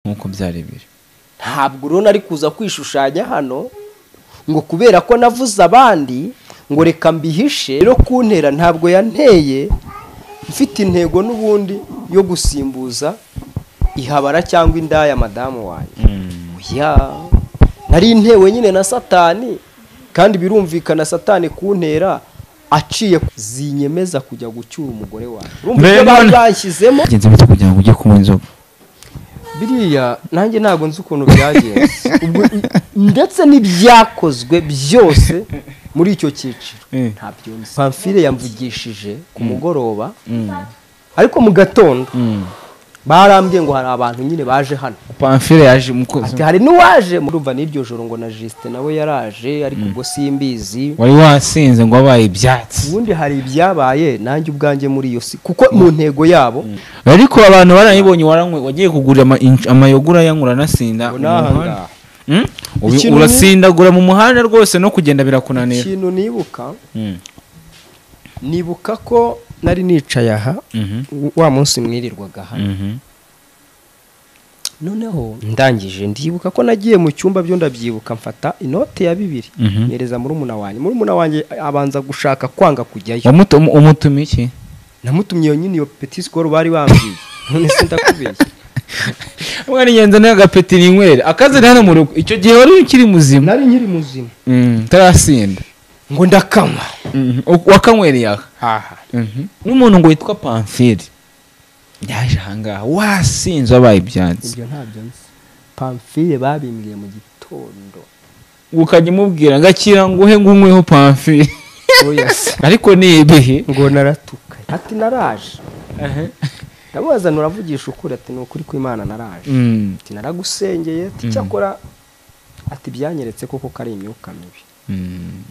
Nkuko byari biri. Ntabwo urona ari kuza kwishushanya hano ngo kubera ko navuze abandi ngo reka mbihishe. Rero kuntera ntabwo yanteye mfite intego n'ubundi yo gusimbuza ihabara cyangwa indaya madamu wanjye. Oya, nari intewe nyine na Satani, kandi birumvikana Satani kuntera aciye zinyemeza kujya gucyura umugore wanjye. Urumva ibyo bari banshyizemo. Genze bite kugira ngo ujye kunywa inzoga? Biriya nanjye ntabwo nzi ukuntu byagenze. Ndetse n'ibyakozwe byose muri icyo cyiciro ntabyo nzi. Pamphile yamvugishije ku mugoroba, ariko mu gatondo barambwiye ngo hari abantu nyine baje hano. Pamphile yaje mukozi. Ati hari n'uwaje murumva n'iryo joro ngo na Justin nawe yaraje, ariko ubwo simbizi. Wari wasinze ngo abaye ibyatsi. Ubundi hari ibyabaye nanjye ubwanjye muri iyo si kuko mu ntego yabo. Ariko abantu barayibonye waranywe wagiye kugura amayogura yankura nasinda. Urasindagura mu muhanda rwose no kugenda birakunanira. Ikintu nibuka nibuka ko nari nicaye aha wa munsi mwirirwaga hano. Noneho ndangije ndibuka ko nagiye mu cyumba byo ndabyibuka mfata inote ya 2 nyereza murumuna wanjye. Murumuna wanjye abanza gushaka kwanga kujyayo. Umutumye iki? Namutumye yo nyine iyo petit score bari bambwiye. None se ndakubeshya. Mwari ngenza n'agapeti ninywere akaze hano mu rugo. Icyo gihe wari ukiri muzima? Nari nkiri muzima. Tarasinda. Ngo ndakanywa. Wakanywereye aha? Aha. N'umuntu ngo witwa Pamphile yaje ahangaha wasinze abaye ibyatsi. Ibyo ntabyo nzi. Pamphile babimbwiye mu gitondo. Ukajya umubwira ngakira nguhe ngunyweho Pamphile. Oya se. Ariko ni ibihe? Ngo naratuka. Ati naraje. Ndabaza nuravugisha ukuri, ati ni ukuri kw'Imana naraje. Ati naragusengeye, ati cyakora ati byanyeretse koko kari imyuka mibi.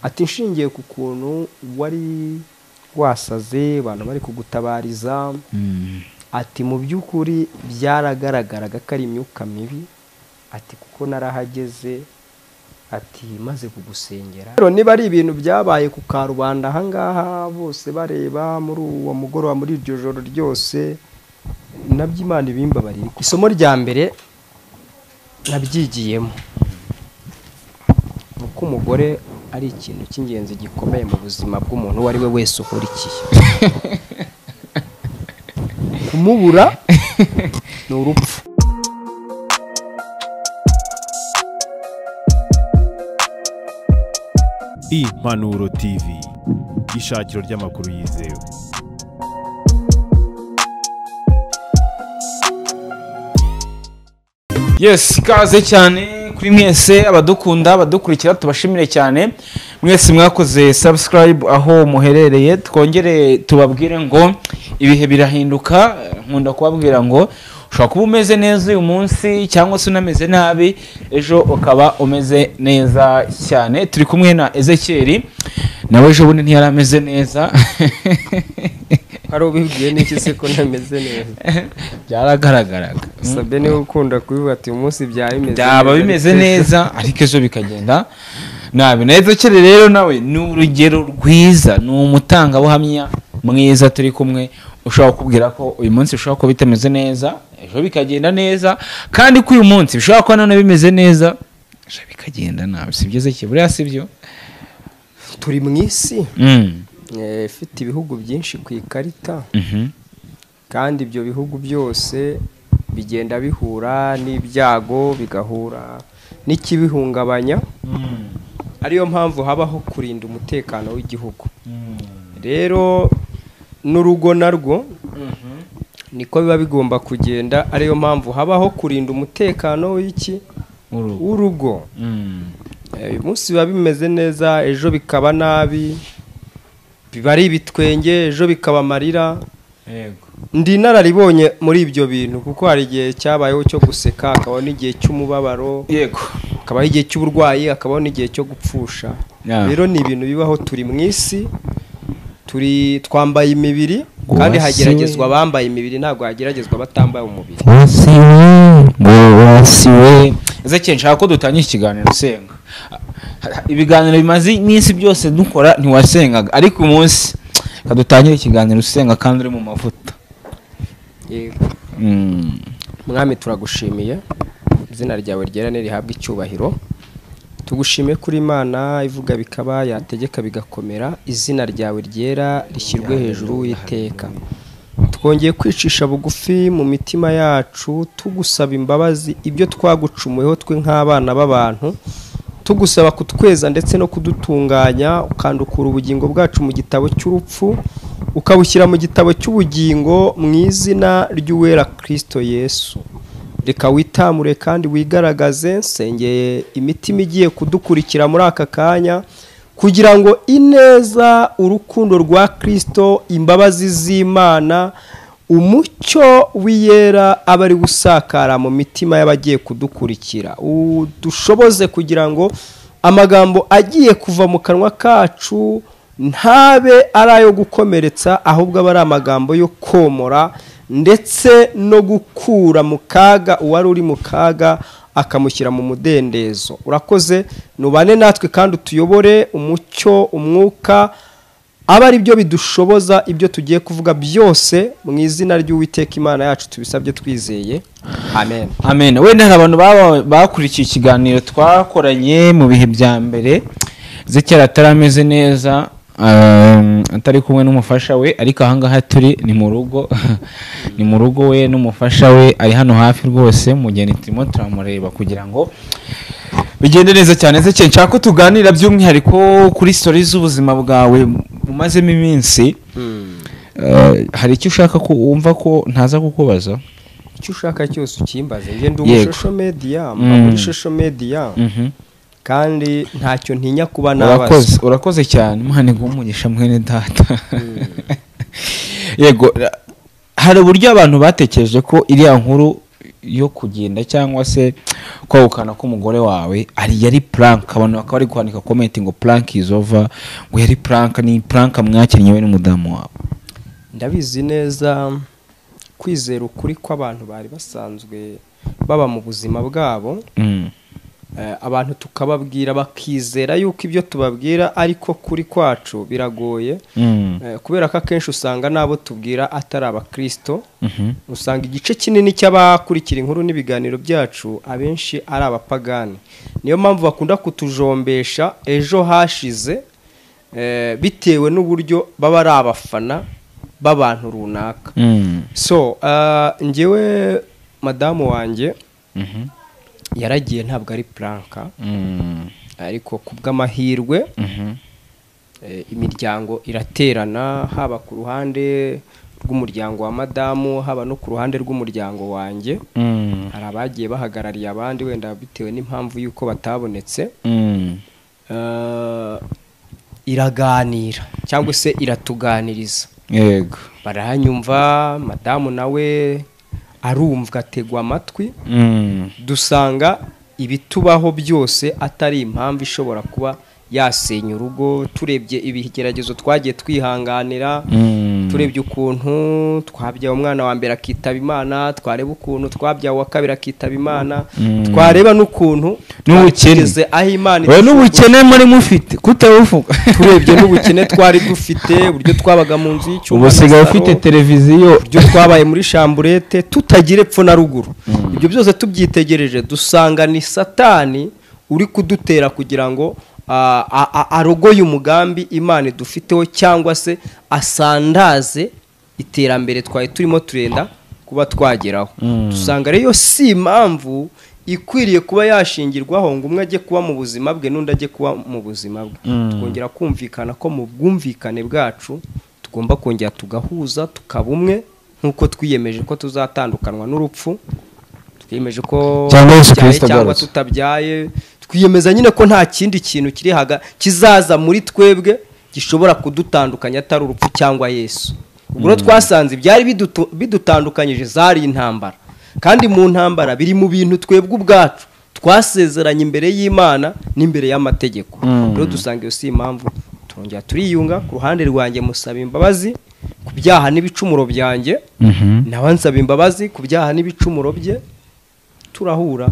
Ati nshingiye ku kuntu wari wasaze abantu bari kugutabariza, ati mu by'ukuri byaragaragaraga ko ari imyuka mibi, ati kuko narahageze, ati maze kugusengera. Rero niba ari ibintu byabaye ku karubanda ahangaha bose bareba muri uwo mugoroba muri iryo joro ryose, nabyo Imana ibimbabarire. Isomo rya mbere nabyigiyemo uko umugore ari ikintu cy'ingenzi gikomeye mu buzima bw'umuntu uwo ari we wese ukurikiye. Kumubura ni urupfu. Impanuro TV, ishakiro ry'amakuru yizewe. Yes, ikaze cyane kuri mwese abadukunda abadukurikira, tubashimire cyane mwese mwakoze subscribe aho muherereye. Twongere tubabwire ngo ibihe birahinduka. Nkunda kubabwira ngo ushobora kuba umeze neza uyu munsi cyangwa se unameze nabi, ejo ukaba umeze neza cyane. Turi kumwe na Ezekiel, nawe ejo bundi ntiyari ameze neza. Hari ubibwiye n'iki se ko ntameze neza? Byaragaragaraga. Sabe niwe ukunda kubivuga ati uyu munsi byaba bimeze neza ariko ejo bikagenda nabi. Na Ezekiel rero nawe ni urugero rwiza, ni umutangabuhamya mwiza turi kumwe, ushobora kubwira ko uyu munsi ushobora kuba bitameze neza ejo bikagenda neza, kandi ko uyu munsi bishobora kuba none bimeze neza ejo bikagenda nabi. Si byo Ezekiel? Buriya si byo? Turi mu isi ifite ibihugu byinshi ku ikarita, kandi ibyo bihugu byose bigenda bihura n'ibyago, bigahura n'ikibihungabanya, ariyo mpamvu habaho kurinda umutekano w'igihugu. Rero n'urugo narwo niko biba bigomba kugenda, ariyo mpamvu habaho kurinda umutekano w'iki w'urugo. Uyu munsi biba bimeze neza ejo bikaba nabi, biba ari ibitwenge ejo bikaba amarira. Yego. Ndi inararibonye muri ibyo bintu kuko hari igihe cyabayeho cyo guseka, hakabaho n'igihe cy'umubabaro, yego, hakabaho igihe cy'uburwayi, hakabaho n'igihe cyo gupfusha. Rero ni ibintu bibaho, turi mu isi, turi twambaye imibiri, kandi hageragezwa abambaye imibiri, ntabwo hageragezwa batambaye umubiri. Wasiwe Ezekiel, nshaka ko dutangira ikiganiro usenga. Ibiganiro bimaze iminsi byose dukora ntiwasengaga, ariko umunsi kadutangire ikiganiro usenga kandi uri mu mavuta. Yego. Mwami turagushimiye. Izina ryawe ryera nirihabwe icyubahiro. Tugushime kuri Imana ivuga bikaba, yategeka bigakomera. Izina ryawe ryera rishyirwe hejuru w'iteka. Twongeye kwicisha bugufi mu mitima yacu, tugusaba imbabazi ibyo twagucumuyeho twe nk'abana b'abantu, tugusaba kutweza ndetse no kudutunganya, ukandukura ubugingo bwacu mu gitabo cy'urupfu ukabushyira mu gitabo cy'ubugingo mu izina ry'uwera Kristo Yesu. Reka witamure kandi wigaragaze. Nsengeye imitima igiye kudukurikira muri aka kanya, kugira ngo ineza, urukundo rwa Kristo, imbabazi z'Imana, umucyo w'iyera abe ari gusakara mu mitima y'abagiye kudukurikira. Udushoboze kugira ngo amagambo agiye kuva mu kanwa kacu ntabe ari ayo gukomeretsa, ahubwo abe ari amagambo yo komora ndetse no gukura mu kaga uwari uri mu kaga akamushyira mu mudendezo. Urakoze, nubane natwe kandi utuyobore umucyo, umwuka, aba ari byo bidushoboza ibyo tugiye kuvuga byose, mu izina ry'Uwiteka Imana yacu tubisabye twizeye, amen. Amen. Wenda hari abantu bakurikiye ikiganiro twakoranye mu bihe bya mbere, Ezekiel atarameze neza, atari kumwe n'umufasha we, ariko ahangaha turi ni mu rugo ni mu rugo we n'umufasha we ari hano hafi rwose, mugeni turimo turamureba kugira ngo bigende neza cyane. Ezekiel, nshaka ko tuganira by'umwihariko kuri stories z'ubuzima bwawe umazemo iminsi. Hari icyo ushaka ko wumva ko ntaza kukubaza? Icyo ushaka cyose ukimbaze. Nge ndi umu social media, mba muri social media, kandi ntacyo ntinya kuba nabaza. Urakoze cyane, Imana iguhe umugisha mwene data. Yego, hari uburyo abantu batekereje ko iriya nkuru yo kugenda cyangwa se kwahukana k'umugore wawe ari yari prank, abantu bakaba bari kwandika comment ngo prank is over, ngo yari prank, ni prank mwakinnye we n'umudamu wawe. Ndabizi neza kwizera ukuri kw'abantu bari basanzwe baba mu buzima bwabo, abantu tukababwira bakizera yuko ibyo tubabwira ariko kuri kwacu biragoye, kubera ko akenshi usanga nabo tubwira atari abakristo. Usanga igice kinini cy'abakurikira inkuru n'ibiganiro byacu abenshi ari abapagani. Niyo mpamvu bakunda kutujombesha ejo hashize, bitewe n'uburyo baba ari abafana b'abantu runaka. So njyewe madamu wanjye yaragiye, ntabwo ari pranka, ariko kubw'amahirwe imiryango iraterana, haba ku ruhande rw'umuryango wa madamu, haba no ku ruhande rw'umuryango wanjye. Hari abagiye bahagarariye abandi wenda bitewe n'impamvu y'uko batabonetse. Iraganira cyangwa se iratuganiriza. Yego, baranyumva, madamu nawe arumva, ategwa amatwi. Dusanga ibitubaho byose atari impamvu ishobora kuba yasenya urugo. Turebye ibigeragezo twagiye twihanganira, turebye ukuntu twabyaye umwana wa mbere akitaba Imana, twareba ukuntu twabyaye uwa kabiri akitaba Imana, twareba n'ukuntu n'ubukene aho Imana n'ubukene muri mufite kutabuvuga, turebye n'ubukene twari dufite, uburyo twabaga mu nzu y'icyuma, ubusigaye ufite televiziyo, uburyo twabaye muri chambrette tutagira epfo na ruguru. Ibyo byose tubyitegereje dusanga ni Satani uri kudutera kugira ngo arogoye umugambi Imana idufiteho, cyangwa se asandaze iterambere twari turimo turenda kuba twageraho. Dusanga rero si impamvu ikwiriye kuba yashingirwaho ngo umwe ajye kuba mu buzima bwe n'undi ajye kuba mu buzima bwe. Twongera kumvikana ko mu bwumvikane bwacu tugomba kongera tugahuza tukaba umwe, nk'uko twiyemeje ko tuzatandukanwa n'urupfu, twiyemeje ko cyangwa tutabyaye, twiyemeza nyine ko nta kindi kintu kiri kizaza muri twebwe gishobora kudutandukanya atari urupfu cyangwa Yesu. Ubwo twasanze ibyari bidutandukanyije zari intambara, kandi mu ntambara biri mu bintu twebwe ubwacu twasezeranye imbere y'Imana n'imbere y'amategeko. Rero dusanga iyo si impamvu, turongera turiyunga. Ku ruhande rwanjye musaba imbabazi ku byaha n'ibicumuro byanjye, nawe nsaba imbabazi ku byaha n'ibicumuro bye, turahura.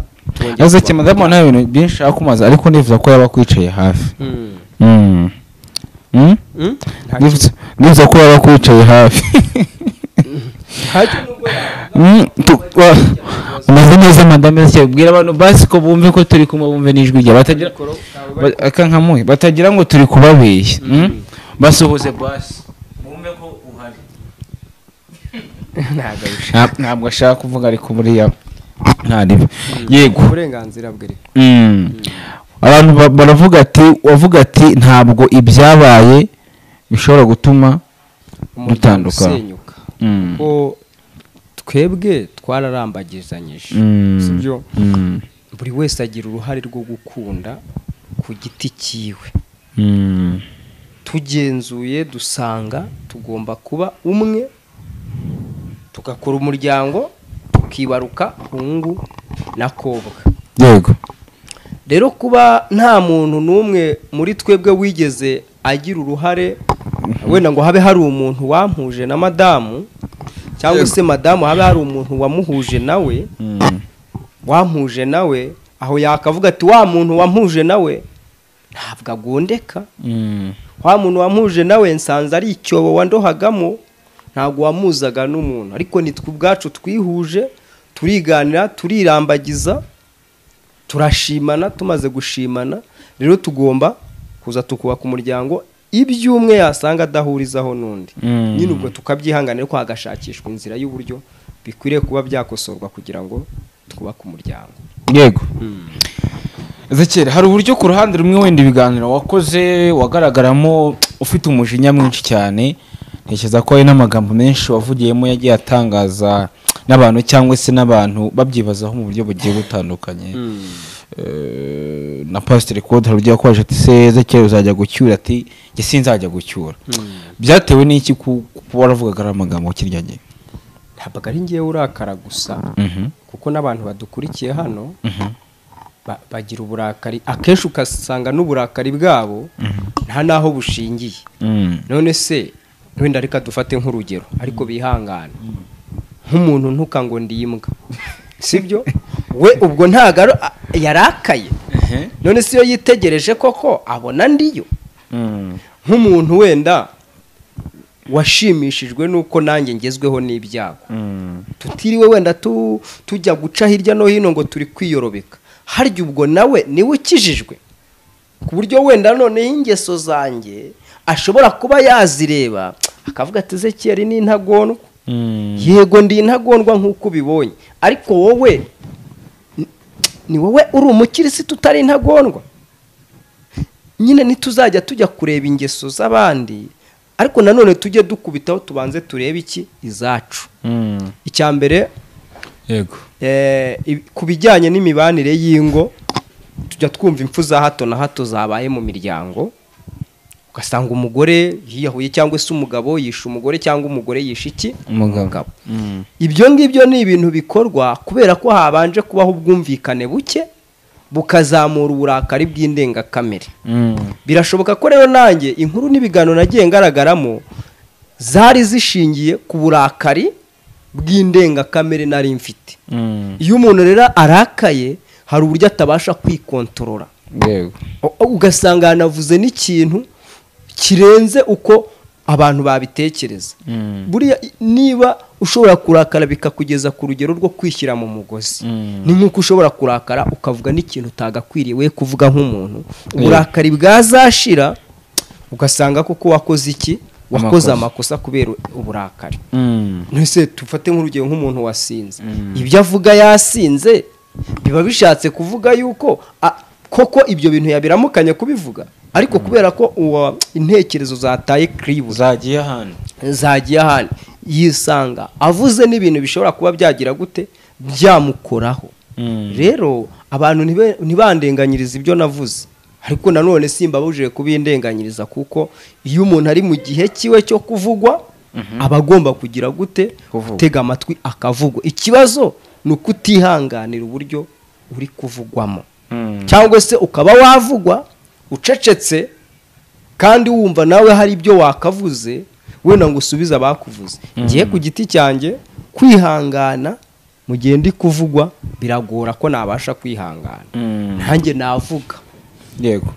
Ezekiel, madamu nta bintu byinshi akumaza, ariko ndifuza ko yaba kwicaye hafi. Ndifuza ko yaba kwicaye hafi. Umeze neza madame Ezekiel, bwira abantu basi ko bumve ko turi kumwe, bumve n'ijwi ryawe, batagira akankamuhe, batagira ngo turi kubabeshya. Basuhuze basi bumve ko uhari. Ntabwo ashaka kuvuga ariko buriya ntaribe. Yego, uburenganzira bwe. Abantu baravuga ati, wavuga ati ntabwo ibyabaye bishobora gutuma dutandukana. Ko twebwe twararambagizanyije, sibyo? Buri wese agira uruhare rwo gukunda ku giti cyiwe. Tugenzuye dusanga tugomba kuba umwe, tugakora umuryango, tukibaruka hungu na kobwa. Yego. Rero kuba nta muntu n'umwe muri twebwe wigeze agira uruhare wenda ngo habe hari umuntu wampuje na madamu, cyangwa se madamu habe hari umuntu wamuhuje nawe, wampuje nawe, aho yakavuga ati wa muntu wampuje nawe ntabwo agondeka, wa muntu wampuje nawe nsanze ari icyobo wandohagamo, ntabwo wamuzaga n'umuntu. Ariko nitwe ubwacu twihuje, turiganira, turirambagiza, turashimana. Tumaze gushimana rero tugomba kuza tukubaka umuryango. Iby'umwe yasanga adahurizaho n'undi, nyine ubwo tukabyihanganira, ko hagashakishwa inzira y'uburyo bikwiriye kuba byakosorwa kugira ngo twubake umuryango. Yego. Ezekiel, hari uburyo ku ruhande rumwe wenda ibiganiro wakoze wagaragaramo ufite umujinya mwinshi cyane, ntekereza ko hari n'amagambo menshi wavugiyemo yagiye atangaza n'abantu cyangwa se n'abantu babyibazaho mu buryo bugiye butandukanye. Na Pastor Claude hari uburyo yakoresha ati se Ezekiel uzajya gucyura, ati njye sinzajya gucyura. Byatewe n'iki kuba waravugaga ari amagambo kirya gihe? Ntabwo ari ngewe urakara gusa, kuko n'abantu badukurikiye hano bagira uburakari, akenshi ugasanga n'uburakari bwabo nta naho bushingiye. None se wenda reka dufate nk'urugero, ariko bihangane, nk'umuntu ntuka ngo ndi imbwa, sibyo? We ubwo ntago yarakaye. None se iyo yitegereje koko abona ndiyo? Nk'umuntu wenda washimishijwe nuko nanjye ngezweho n'ibyago, tutiriwe wenda tujya guca hirya no hino ngo turi kwiyorobeka, harya ubwo nawe niwe ukijijwe ku buryo wenda noneho ingeso zanjye ashobora kuba yazireba akavuga ati Ezekiel ni intagondwa. Yego ndi intagondwa nk'uko ubibonye, ariko wowe ni wowe uri umukirisitu utari intagondwa. Nyine ntituzajya tujya kureba ingeso z'abandi, ariko nanone tujye dukubitaho tubanze turebe iki izacu. Icya mbere, yego, ku bijyanye n'imibanire y'ingo, tujya twumva impfu za hato na hato zabaye mu miryango, ugasanga umugore yiyahuye cyangwa se umugabo yishe umugore, cyangwa umugore yishe iki umugabo. Ibyo ngibyo ni ibintu bikorwa kubera ko habanje kubaho ubwumvikane buke, bukazamura uburakari bw'indengakamere. Birashoboka ko rero nanjye inkuru n'ibiganiro nagiye ngaragaramo zari zishingiye ku burakari bw'indengakamere nari mfite. Iyo umuntu rero arakaye hari uburyo atabasha kwikontorora, ugasanga yanavuze n'ikintu kirenze uko abantu babitekereza. Buriya niba ushobora kurakara bikakugeza ku rugero rwo kwishyira mu mugozi, ni nk'uko ushobora kurakara ukavuga n'ikintu utagakwiriye we kuvuga nk'umuntu. Uburakari bwazashira ugasanga koko wakoze iki, wakoze amakosa kubera uburakari. Nese tufate nk'urugero nk'umuntu wasinze, ibyo avuga yasinze biba bishatse kuvuga yuko koko ibyo bintu yabiramukanye kubivuga, ariko kubera ko intekerezo zataye kribu zagiye ahandi, yisanga avuze n'ibintu bishobora kuba byagira gute byamukoraho. Rero abantu ntibandenganyiriza ibyo navuze, ariko nanone simbabujije kubindenganyiriza, kuko iyo umuntu ari mu gihe kiwe cyo kuvugwa aba agomba kugira gute, gutega amatwi akavugwa. Ikibazo ni ukutihanganira uburyo uri kuvugwamo, cyangwa se ukaba wavugwa ucecetse kandi wumva nawe hari ibyo wakavuze wenda ngo usubize abakuvuze. Ngiye ku giti cyanjye kwihangana mu gihe ndi kuvugwa biragora ko nabasha kwihangana, nanjye navuga. Yego.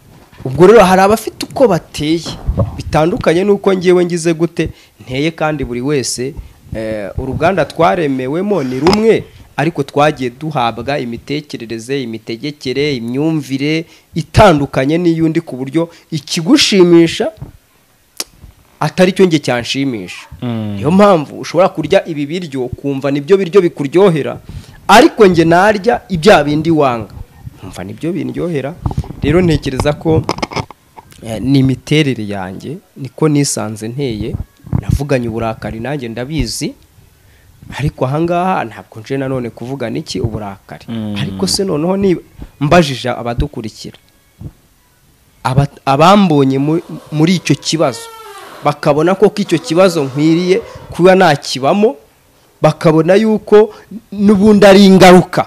Ubwo rero hari abafite uko bateye bitandukanye nuko ngiyewe ngize gute nteye, kandi buri wese uruganda twaremewemo ni rumwe, Ariko twagiye duhabwa imitekerereze, imitegekere, imyumvire itandukanye n'iyundi, ku buryo ikigushimisha atari cyo nge cyanshimisha. Niyo mpamvu ushobora kurya ibi biryo ukumva nibyo biryo bikuryohera, ariko nge narya ibya bindi wanga nkumva nibyo bindyohera. Rero ntekereza ko ni imiterere yanjye, niko nisanze nteye, navuganye uburakari nanjye ndabizi, ariko ahangaha ntabwo nje nanone kuvuga niki uburakari. Ariko se noneho ni mbajije abadukurikira, abambonye muri icyo kibazo bakabona ko icyo kibazo nkwiriye kuba nakibamo, bakabona yuko n'ubundi ari ingaruka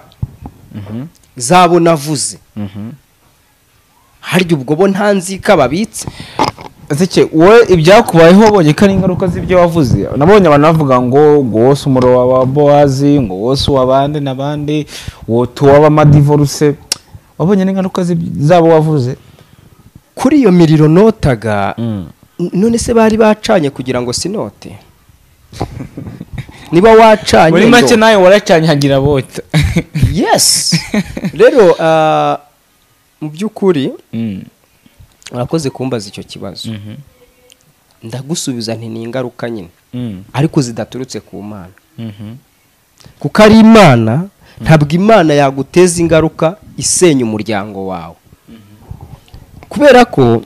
zabo navuze, harya ubwo bo nta nzika babitse. Zeke, wowe ibyakubayeho wabonye ko ari ingaruka z'ibyo wavuze? Nabonye abantu bavuga ngo wose umuro wa Bowazi, ngo wose uwabandi n'abandi, woto w'abamadivorce, wabonye n'ingaruka zabo wavuze kuri iyo miriro notaga? None se bari bacanye kugira ngo sinote? Niba wacanye muri make nawe waracanye hagira bota. Yes. Rero mu by'ukuri urakoze kumbaza icyo kibazo. Ndagusubiza nti ni ingaruka nyine, ariko zidaturutse ku Mana. Kuko ari Imana, ntabwo Imana yaguteza ingaruka isenya umuryango wawe. Kubera ko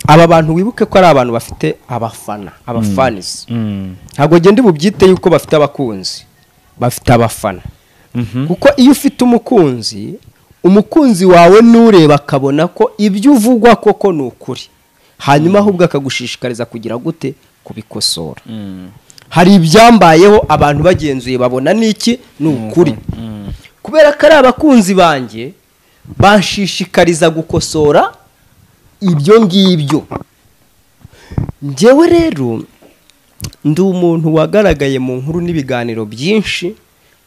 aba bantu wibuke ko ari abantu bafite abafana, abafanisi. Ntabwo genda bubyite yuko bafite abakunzi, bafite abafana. Kuko iyo ufite umukunzi, umukunzi wawe nureba akabona ko ibyo uvugwa koko ni ukuri, hanyuma ahubwo akagushishikariza kugira gute kubikosora. Hari ibyambayeho abantu bagenzuye babona niki ni ukuri. Kubera ko ari abakunzi banjye banshishikariza gukosora ibyo ngibyo. Njyewe rero ndi umuntu wagaragaye mu nkuru n'ibiganiro byinshi,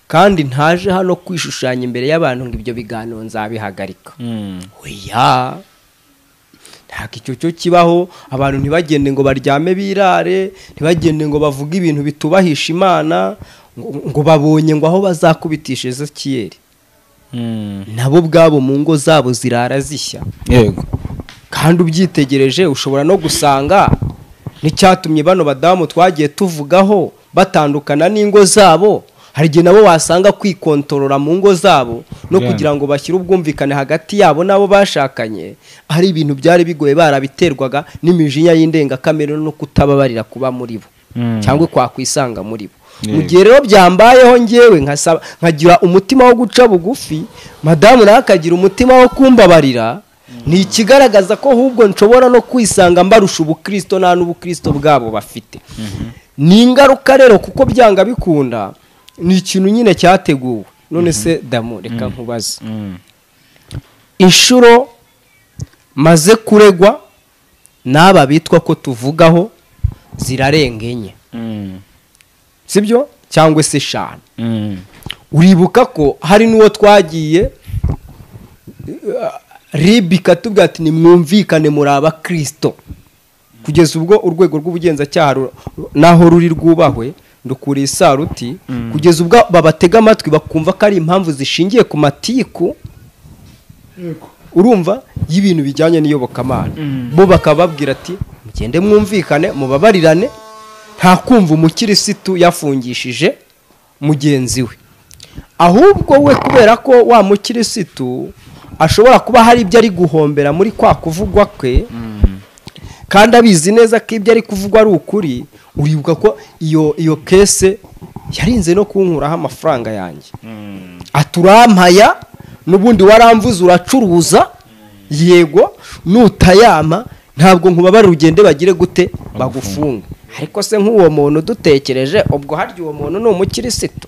kandi ntaje hano kwishushanya imbere y'abantu ngo ibyo biganiro nzabihagarika. Oya, ntabwo icyo cyo kibaho. Abantu ntibagende ngo baryame birare, ntibagende ngo bavuge ibintu bitubahisha Imana, ngo babonye ngo aho bazakubitisha Ezekiyeli. Nabo ubwabo mu ngo zabo zirara zishya. Yego. Kandi ubyitegereje ushobora no gusanga n'icyatumye bano badamu twagiye tuvugaho batandukana n'ingo zabo, hari igihe nabo wasanga kwikontorora mu ngo zabo no kugira ngo bashyire ubwumvikane hagati yabo nabo bashakanye, ari ibintu byari bigoye, barabiterwaga n'imijinya y'indengakamere no kutababarira kuba muri bo cyangwa kwakwisanga muri bo. Mu gihe rero byambayeho ngewe nkagira umutima wo guca bugufi, madamu nawe akagira umutima wo kumbabarira, ni ikigaragaza ko ahubwo nshobora no kwisanga mbarusha ubukristo nta n'ubukristo bwabo bafite. Ni ingaruka rero, kuko byanga bikunda ni ikintu nyine cyateguwe. None se Damu, reka nkubaze, inshuro maze kuregwa n'aba bitwa ko tuvugaho zirarenga enye, sibyo? Cyangwa se 5. Uribuka ko hari n'uwo twagiye Ribika tubwira ati nimwumvikane muri abakristo, kugeza ubwo urwego rw'ubugenzacyaha naho ruri rwubahwe ndukuri isaruti, kugeza ubwo babatega amatwi bakumva ko ari impamvu zishingiye ku matiku, urumva, y'ibintu bijyanye n'iyobokamana. Bo bakababwira ati mugende mwumvikane mubabarirane, nta kumva umukirisitu yafungishije mugenzi we. Ahubwo we kubera ko wa mukirisitu ashobora kuba hari ibyo ari guhombera muri kwa kuvugwa kwe, kandi abizi neza ko ibyo ari kuvugwa ari ukuri. Uribuka ko iyo kese yarinze no kunkuraho amafaranga yanjye, aturampaya n'ubundi waramvuze uracuruza, yego nutayama ntabwo nkubabara ugende bagire gute bagufunga. Ariko se nk'uwo muntu dutekereje, ubwo harya uwo muntu ni umukirisitu?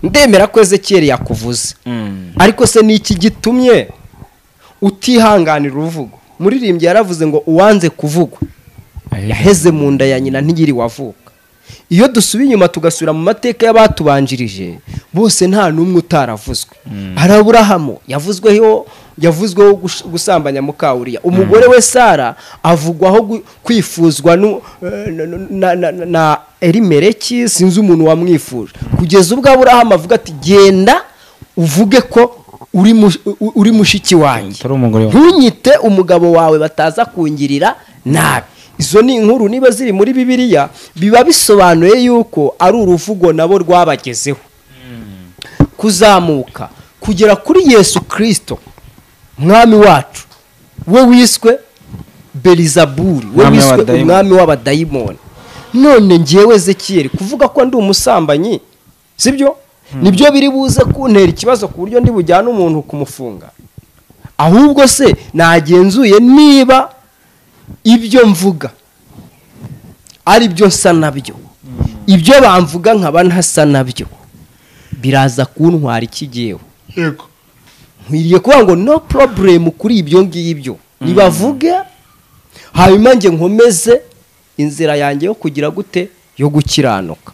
Ndemera ko Ezekiyeli yakuvuze, ariko se ni iki gitumye utihanganira uruvugo? Muririmbyi yaravuze ngo uwanze kuvugwa yaheze mu nda ya nyina ntigiri wavuka. Iyo dusubiye inyuma tugasubira mu mateka y'abatubanjirije, bose nta n'umwe utaravuzwe. Ari Aburahamu yavuzweho yavuzweho gusambanya muka Uriya. Umugore we Sara avugwaho kwifuzwa na Elimeleki, sinzi umuntu wamwifuje, kugeza ubwo Aburahamu avuga ati genda uvuge ko uri mushiki wanjye, ntunyite umugabo wawe bataza kungirira nabi. Izo ni inkuru niba ziri muri Bibiliya, biba bisobanuye yuko ari uruvugo nabo rwabagezeho. Kuzamuka kugera kuri Yesu Kristo mwami wacu, we wiswe Belizaburi, we wiswe umwami w'abadayimoni. None ngewe Ezekiyeli kuvuga ko ndi umusambanyi, sibyo? Nibyo biri buze kuntera ikibazo ku buryo ndi bujyane umuntu kumufunga. Ahubwo se nagenzuye niba ibyo mvuga ari byo nsa nabyo, ibyo bamvuga nkaba ntasa nabyo, biraza kuntwara ikigewe. Yego, nkwiriye kuvuga ngo no problem kuri ibyo ngibyo nibavuge, hanyuma nge nkomeze inzira yanjye yo kugira gute, yo gukiranuka.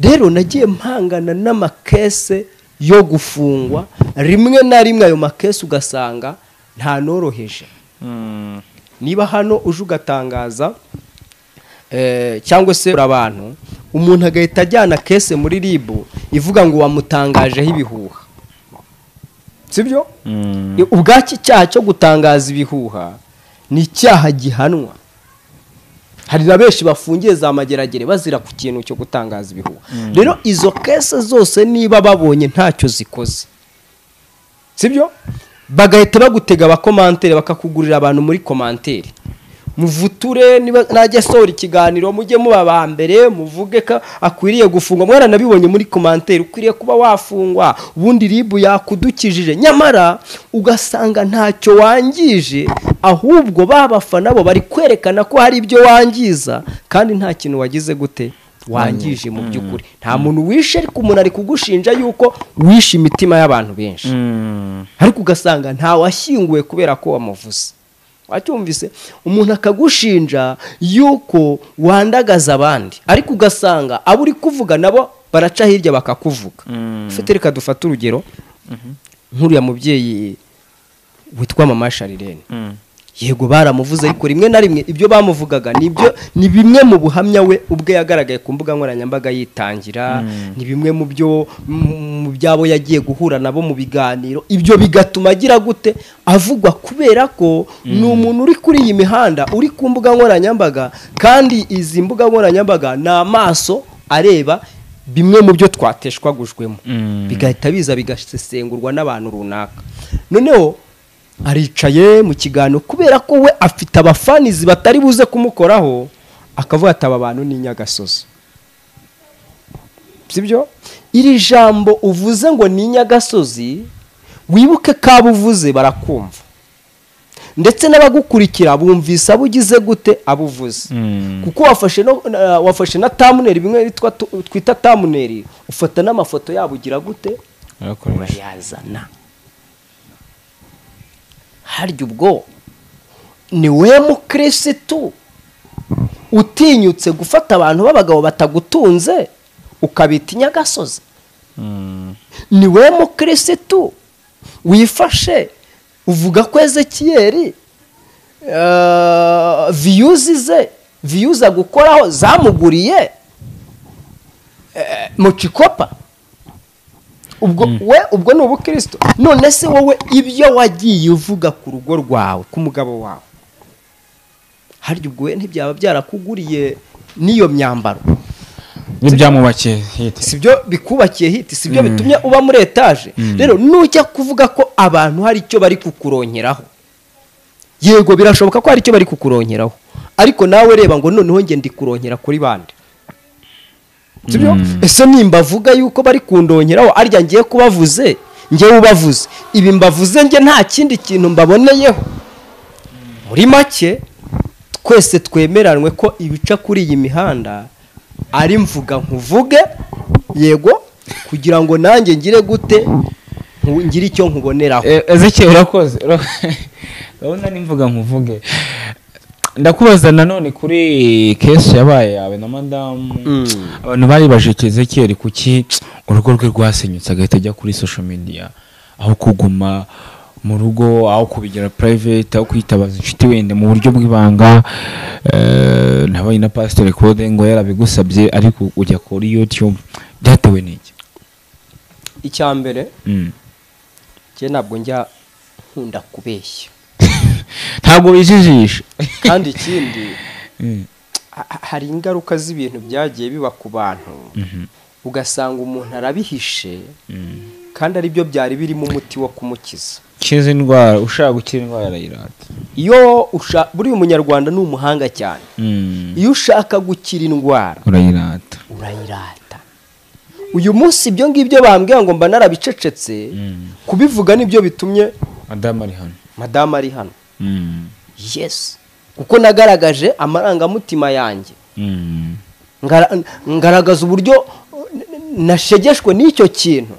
Rero nagiye mpangana n'amakese yo gufungwa, rimwe na rimwe ayo makese ugasanga nta noroheje. Niba hano uje ugatangaza cyangwa se abantu, umuntu agahita ajyana kese muri RIB ivuga ngo wamutangajeho ibihuha, sibyo? Ubwaki icyaha cyo gutangaza ibihuha ni icyaha gihanwa. Hari na benshi bafungiye za mageragere bazira ku kintu cyo gutangaza ibihuha. Rero izo kese zose niba babonye ntacyo zikoze, sibyo, bagahita bagutega abakomantere, bakakugurira abantu muri komantere, muvuture niba najya sohora ikiganiro mujye muba ba mbere muvuge ko akwiriye gufungwa. Mwaranabibonye muri komantere, ukwiriye kuba wafungwa, ubundi RIB yakudukijije. Nyamara ugasanga ntacyo wangije, ahubwo babafana bo bari kwerekana ko hari ibyo wangiza kandi nta kintu wagize gute wangije mu by'ukuri. Nta muntu wishe, ariko umuntu ari kugushinja yuko wishe imitima y'abantu benshi, ariko ugasanga nta washyinguwe kubera ko wamuvuze. Wacyumvise? Umuntu akagushinja yuko wandagaza abandi, ariko ugasanga abo uri kuvuga nabo baraca hirya bakakuvuga. Ufite, reka dufate urugero nk'uriya mubyeyi witwa Mama Sharirene. Yego baramuvuze, ariko rimwe na rimwe ibyo bamuvugaga nibyo, ni bimwe mu buhamya we ubwe yagaragaye ku mbuga nkoranyambaga yitangira, ni bimwe mu byo mu byabo yagiye guhura nabo mu biganiro. Ibyo bigatuma agira gute avugwa, kubera ko ni umuntu uri kuri iyi mihanda, uri ku mbuga nkoranyambaga, kandi izi mbuga nkoranyambaga ni amaso areba bimwe mu byo twateshwagujwemo, bigahita biza bigasesengurwa n'abantu runaka. Noneho aricaye mu kiganiro, kubera ko we afite abafanizi batari buze kumukoraho, akavuga ati aba bantu ni inyagasozi, sibyo? Iri jambo uvuze ngo ni inyagasozi, wibuke ko abo uvuze barakumva, ndetse n'abagukurikira bumvise abo ugize gute abo uvuze, kuko wafashe na thumbnail, bimwe twita thumbnail, ufata n'amafoto yabo ugira gute urayazana. Harya ubwo ni we mukirisitu utinyutse gufata abantu b'abagabo batagutunze ukabita inyagasozi? Ni we mukirisitu wifashe uvuga ko Ezekiyeli viyuzi ze, viyuza gukoraho zamuguriye mu Kikopa? Ubwo we ubwo ni ubukristo? None se wowe ibyo wagiye uvuga ku rugo rwawe, ku mugabo wawe, harya ubwo we ntibyaba byarakuguriye n'iyo myambaro? Nibyamubakiye hiti, sibyo bikubakiye hiti, sibyo bitumye uba muri etaje? Rero nujya kuvuga ko abantu hari icyo bari kukuronkeraho, yego birashoboka ko hari icyo bari kukuronkeraho, ariko nawe reba ngo noneho nge ndi kuronkera kuri bande, sibyo? Ese nimba avuga yuko bari kundongeraho, arya ngiye kubavuze, ngewe ubavuze ibi mbavuze nge nta kindi kintu mbaboneyeho. Muri make twese twemeranwe ko ibica kuri iyi mihanda ari mvuga nkuvuge, yego, kugira ngo nanjye ngire gute, ngire icyo nkuboneraho. Ezekiyeli urakoze, urabona nimvuga nkuvuge. Ndakubaza nanone kuri case yabaye yawe na madamu, abantu bari baje Ezekiyeli kuki urugo rwe rwasenyutse agahita ajya kuri social media aho kuguma mu rugo, aho kubigira private, aho kwitabaza inshuti wenda mu buryo bw'ibanga. Nabonye na Pastor Claude ngo yarabigusabye, ariko ujya kuri YouTube. Byatewe n'iki? Icya mbere, njye ntabwo njya nkunda kubeshya. Ntabwo bijijisha. Kandi ikindi, hari ingaruka z'ibintu byagiye biba ku bantu, ugasanga umuntu arabihishe kandi aribyo byari birimo umuti wo kumukiza. Kiza indwara, ushaka gukira indwara arayirata. Iyo buriya umunyarwanda ni umuhanga cyane. Iyo ushaka gukira indwara urayirata. Urayirata. Uyu munsi ibyo ngibyo bambwiye ngo mba narabicecetse, kubivuga nibyo bitumye madamu ari hano. Madamu ari hano. Yes. Kuko nagaragaje amarangamutima yanjye. Ngaragaza uburyo nashegeshwe n'icyo kintu.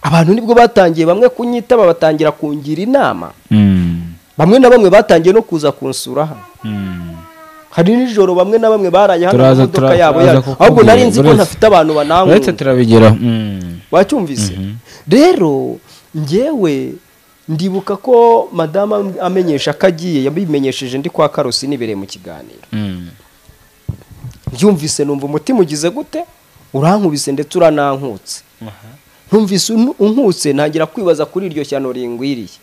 Abantu nibwo batangiye bamwe kunyitaba, batangira kungira inama. Bamwe na bamwe batangiye no kuza kunsura hano. Hari nijoro bamwe na bamwe baraye hano mu modoka yabo, ahubwo nari nzi ko ntafite abantu banangu. Uretse turabigeraho. Wacyumvise? Rero njyewe ndibuka ko madama amenyesha ko agiye, yabimenyesheje ndi kwa Karosi nibereye mu kiganiro. Mbyumvise numva umutima ugize gute, urankubise ndetse uranankutse. Ntumvise unkutse, ntangira kwibaza kuri iryo shyano ringwiriye.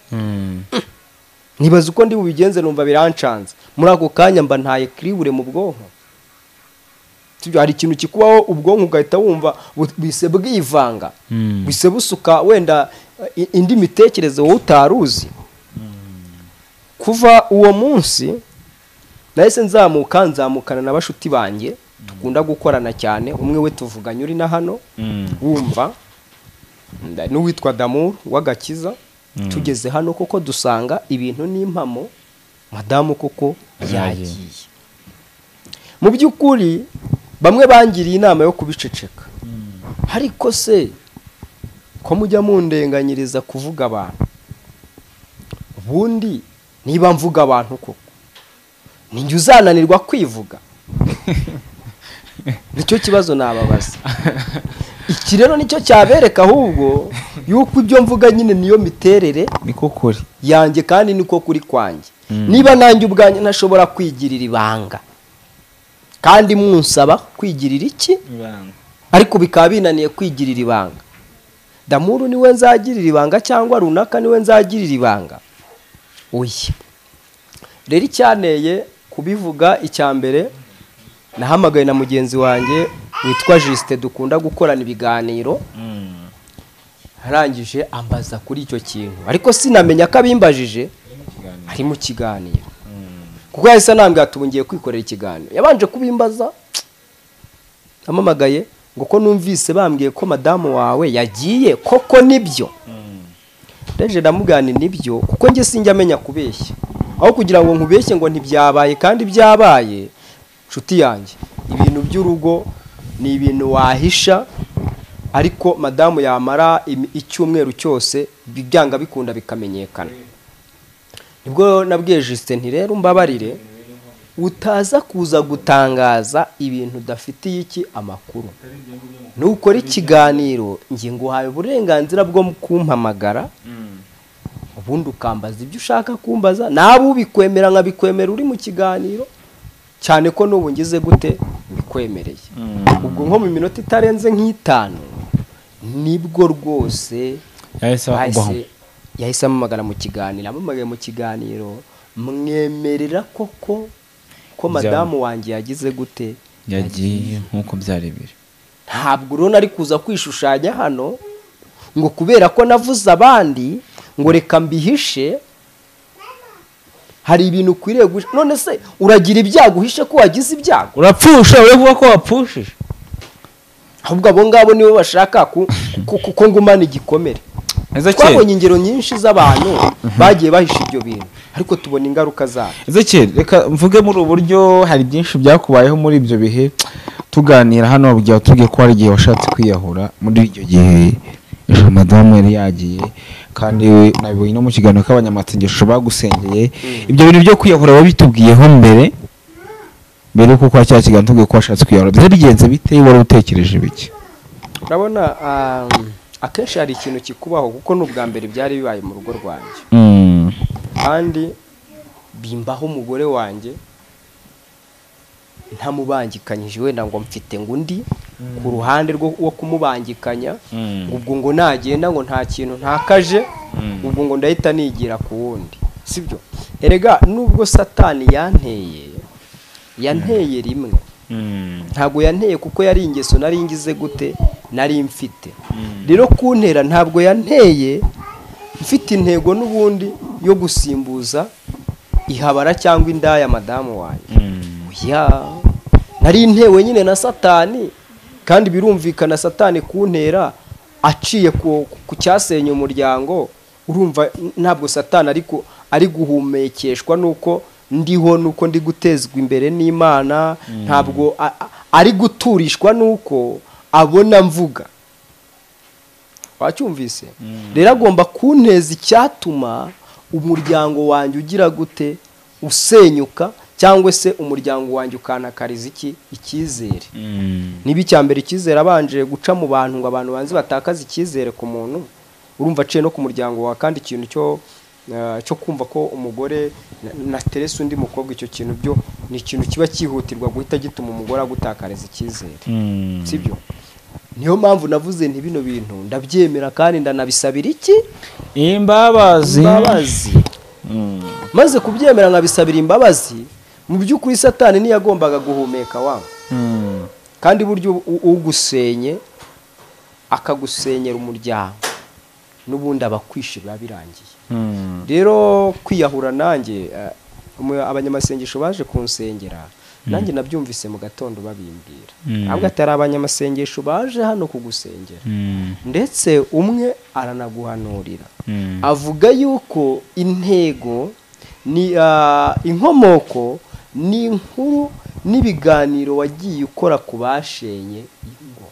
Nibaza uko ndi bubigenze, numva birancanze. Muri ako kanya mba ntaye kiribure mu bwonko. Sibyo, hari ikintu kikubaho ubwonko ugahita wumva bise bwivanga, bise busuka wenda indi mitekerereze wowe utaruzi. Kuva uwo munsi nahise nzamuka, nzamukana na bashuti banjye dukunda gukorana cyane. Umwe we tuvuganye uri na hano wumva, n'uwitwa Damour w'Agakiza. Tugeze hano koko dusanga ibintu n'impamo, madamu koko yagiye. Mu by'ukuri bamwe bangiriye inama yo kubiceceka, ariko se ko mujya mundenganyiriza kuvuga abantu, ubundi niba mvuga abantu koko ninjye uzananirwa kwivuga? Nicyo kibazo nababaza. Iki rero nicyo cyabereka ahubwo yuko ibyo mvuga nyine niyo miterere niko kuri yanjye kandi niko kuri kwanjye. Niba nanjye ubwanjye ntashobora kwigirira ibanga, kandi munsaba kwigirira iki ibanga, ariko bikaba binaniye kwigirira ibanga, Damuru niwe nzagirira ibanga cyangwa runaka niwe nzagirira ibanga? Oya. Rero icyaneye kubivuga, icya mbere nahamagaye na mugenzi wanjye witwa Justin dukunda gukorana ibiganiro, arangije ambaza kuri icyo kintu, ariko sinamenya ko abimbajije ari mu kiganiro, kuko yahise anambwira ati ubu ngiye kwikorera ikiganiro. Yabanje kubimbaza amamagaye ngo ko numvise bambwiye ko madamu wawe yagiye, koko nibyo? Reje ndamugani nibyo, kuko njye sinjya amenya kubeshya. Aho kugira ngo nkubeshye ngo ntibyabaye kandi byabaye, nshuti yanjye, ibintu by'urugo ni ibintu wahisha, ariko madamu yamara icyumweru cyose byanga bikunda bikamenyekana. Nibwo nabwiye Justin nti rero mbabarire utaza kuza gutangaza ibintu udafitiye iki amakuru. Nukora ikiganiro ngiye nguhaye uburenganzira bwo kumpamagara, ubundi ukambaza ibyo ushaka kumbaza, nawe ubikwemera nkabikwemera uri mu kiganiro, cyane ko n'ubu ngize gute mbikwemereye. Ubwo nko mu minota itarenze nk'itanu nibwo rwose yahise amamagara mu kiganiro. Amamagaye mu kiganiro mwemerera koko ko madamu wanjye yagize gute, yagiye nkuko byari biri. Ntabwo rero nari kuza kwishushanya hano ngo kubera ko navuze abandi ngo reka mbihishe. Hari ibintu ukwiriye guhisha. None se uragira ibyago uhishe ko wagize ibyago? Urapfusha, uravuga ko wapfushije. Ahubwo abo ngabo nibo bashaka kuko ngumana igikomere. Twabonye ingero nyinshi z'abantu bagiye bahisha ibyo bintu, ariko tubona ingaruka zabo. Ezekiel, reka mvuge muri uburyo hari byinshi byakubayeho muri ibyo bihe tuganira hano, bugiye tubwiye ko hari igihe washatse kwiyahura. Muri icyo gihe ejo madamu yari yagiye, kandi nabibonye no mu kiganiro k'abanyamasengesho bagusengeye. Ibyo bintu byo kwiyahura babitubwiyeho mbere yuko kwa cya kiganiro tubwiye ko washatse kwiyahura. Byari bigenze bite? Wari utekereje biki? Urabona Akenshi hari ikintu kikubaho kuko n'ubwa mbere byari bibaye mu rugo rwanjye. Kandi bimbaho umugore wanjye ntamubangikanyije wenda ngo mfite ngo undi ku ruhande rwo kumubangikanya, ubwo ngo nagenda ngo nta kintu ntakaje, ubwo ngo ndahita nigira ku wundi, sibyo? Erega nubwo Satani yanteye rimwe, ntabwo yanteye kuko yari ingeso nari ngize gute, nari mfite. Rero kuntera ntabwo yanteye mfite intego n'ubundi yo gusimbuza ihabara cyangwa indaya madamu wanjye. Ya nari ntewe nyine na Satani, kandi birumvikana Satani kuntera aciye ku cyasenya umuryango. Urumva ntabwo Satani ariko ari guhumekeshwa nuko ndiho, nuko ndi gutezwa imbere n'Imana, ntabwo ari guturishwa nuko abona mvuga. Wacyumvise? Rero agomba kunteza icyatuma umuryango wanjye ugira gute, usenyuka, cyangwa se umuryango wanjye ukanakariza iki icyizere. Niba icyambere icyizere abanje guca mu bantu ngo abantu banze batakaza icyizere ku muntu, urumva aciye no ku muryango wa, kandi ikintu cyo kumva ko umugore na terese undi mukobwa, icyo kintu byo ni ikintu kiba cyihutirwa guhita gituma umugore agutakariza icyizere, sibyo? Niyo mpamvu navuze nti bino bintu ndabyemera kandi ndanabisabira iki imbabazi. Maze kubyemera nkabisabira imbabazi, mu by'ukuri Satani ntiyagombaga guhumeka wangu. Kandi buryo ugusenye akagusenyera umuryango n'ubundi abakwishe biba birangiye. Rero kwiyahura nanjye, abanyamasengesho baje kunsengera, nanjye nabyumvise mu gatondo babimbwira. Ahubwo atari abanyamasengesho baje hano kugusengera, ndetse umwe aranaguhanurira, avuga yuko intego ni inkomoko ni inkuru n'ibiganiro wagiye ukora ku bashenye ingo.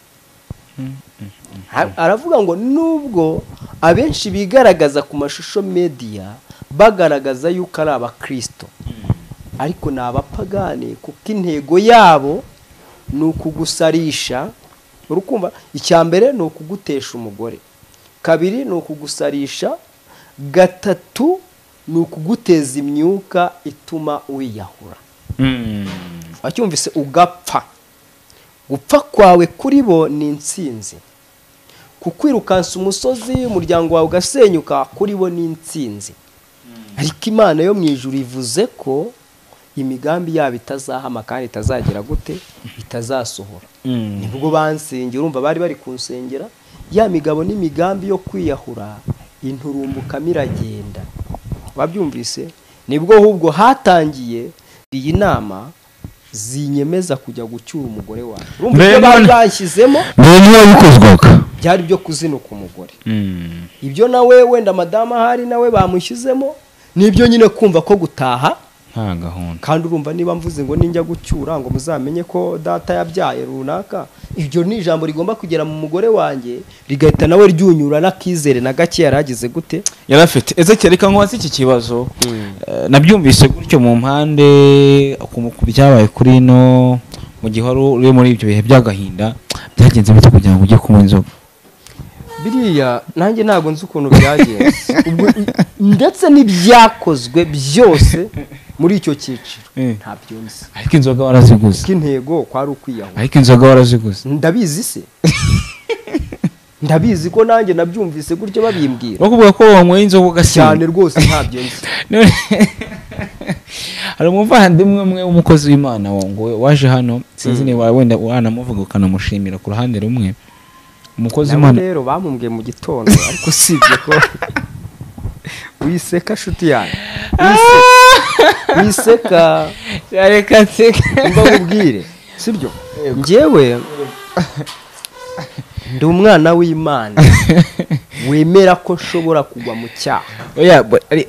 Aravuga ngo nubwo abenshi bigaragaza ku mashusho media bagaragaza yuko ari abakristo, ariko ni abapagani, kuko intego yabo ni ukugusarisha. Urukumva, icyambere ni ukugutesha umugore, kabiri ni ukugusarisha, gatatu ni ukuguteza imyuka ituma wiyahura. Wacyumvise? Ugapfa. Gupfa kwawe kuri bo ni intsinzi. Kukwirukansa umusozi umuryango wawe ugasenyuka kuri bo ni intsinzi. Ariko Imana yo mu ijuru ivuze ko imigambi yabo itazahama kandi itazagera gute, itazasohora. Nibwo bansengera, urumva bari bari kunsengera ya migabo n'imigambi yo kwiyahura inturumbuka miragenda. Wabyumvise? Nibwo ahubwo hatangiye iyi nama zinyemeza kujya gucyura umugore wawe. Urumva ibyo bari bashyizemo byari byo kuzinuka umugore. Ibyo nawe wenda madama hari nawe bamushyizemo nibyo nyine kumva ko gutaha nta gahunda. Kandi urumva niba mvuze ngo ninjya gucyura ngo muzamenye ko data yabyaye runaka, ibyo ni ijambo rigomba kugera mu mugore wanjye rigahita nawe ryunyura n'akizere na gake yaragize gute yarafite. Ezekiel, reka nkubaze iki kibazo. Nabyumvise gutyo mu mpande ku byabaye kuri no mu gihe wari uri muri ibyo bihe by'agahinda, byagenze bite kugira ngo ujye kunywa inzoga? Biriya nanjye ntabwo nzi ukuntu byagenze, ndetse n'ibyakozwe byose muri icyo cyiciro ntabyo nzi. Ariko inzoga waraziguze. Intego kwari ukwiyahura. Ariko inzoga waraziguze. Ndabizi se. Ndabizi ko nanjye nabyumvise gutyo babimbwira. Bakuvuga ko wanyweye inzoga ugasinda. Cyane rwose ntabyo nzi. Hari umuvandimwe umwe w'umukozi w'Imana ngo waje hano, sinzi niba wenda wanamuvuga ukanamushimira ku ruhande rumwe. Umukozi w'Imana rero bamumbwiye mu gitondo, ariko sibye ko wiseka shuti yanjye. Wiseka reka nseke mbabwire, sibyo? Njyewe ndi umwana w'Imana wemera ko nshobora kugwa mu cyaha. Oya,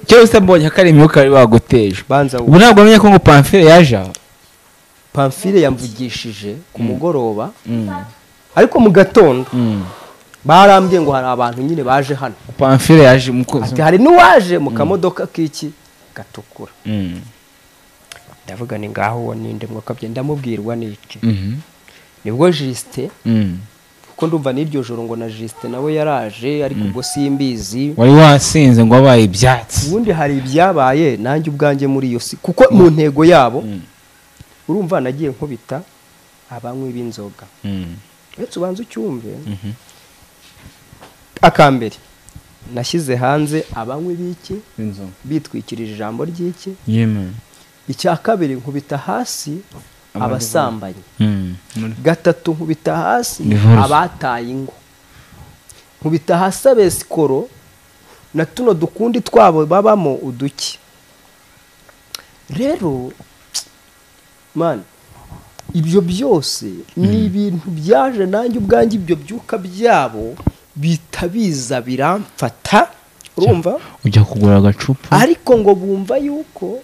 cyose mbonye ko ari imyuka bari baguteje. Banza ubu ntabwo amenye ko ngo Pamphile yaje. Pamphile yamvugishije ku mugoroba, ariko mu gatondo barambwiye ngo hari abantu nyine baje hano. Pamphile yaje mukozi. Ati hari n'uwaje mu kamodoka k'iki gatukura. Ndavuga ni ngaho uwo ninde mwakabye, ndamubwirwa n'iki. Nibwo Justin Kuko ndumva n'iryo joro ngo na Justin nawe yaraje, ariko ubwo simbizi. Wari wasinze ngo wabaye ibyatsi. Ubundi hari ibyabaye nanjye ubwanjye muri iyo si, kuko mu ntego yabo urumva nagiye nkubita abanywi b'inzoga. Uretse ubanza ucyumve. Akambere nashyize hanze abanywi b'iki bitwikirije ijambo ry'iki. Icya kabiri nkubita hasi abasambanyi. Gatatu nkubita hasi abataye ingo. Nkubita hasi abesikoro na tuno dukundi twabo babamo uduki. Rero man, ibyo byose ni ibintu byaje nanjye ubwanjye, ibyo byuka byabo bitabiza biramfata, urumva ujya kugura agacupa, ariko ngo bumva yuko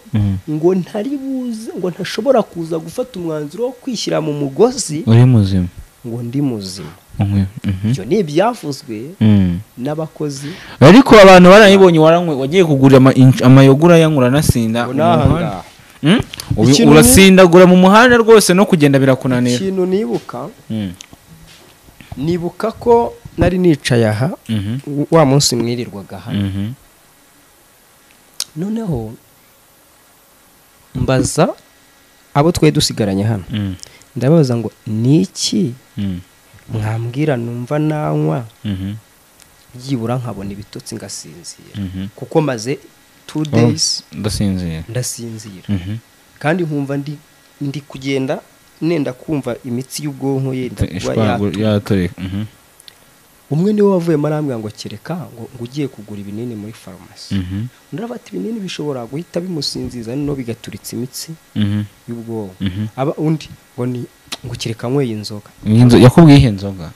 ngo ntari buze, ngo ntashobora kuza gufata umwanzuro wo kwishyira mu mugozi uri muzima, ngo ndi muzima. Ibyo ni ibyavuzwe n'abakozi, ariko abantu barayibonye waranywe wagiye kugura amayogura yanyura nasinda urasindagura mu muhanda rwose no kugenda birakunanira. Ikintu nibuka, nibuka ko nari nicaye aha wa munsi mwirirwaga hano, noneho mbaza abo twe dusigaranye hano, ndababaza ngo niki mwambwira numva nanywa byibura nkabona ibitotsi ngasinzira, kuko maze 2 days ndasinzira kandi nkumva ndi kugenda nenda kumva imitsi y'ubwonko yenda kuba yatoreka. Umwe niwe wavuye marambwa ngo kereka ngo ugiye kugura ibinini muri farumasi. Undi ati ibinini bishobora guhita bimusinziza no bigaturitsa imitsi y'ubwonko. Aba undi ngo ni ngo kereka nyweye inzoga. Yakubwiye ihe nzoga?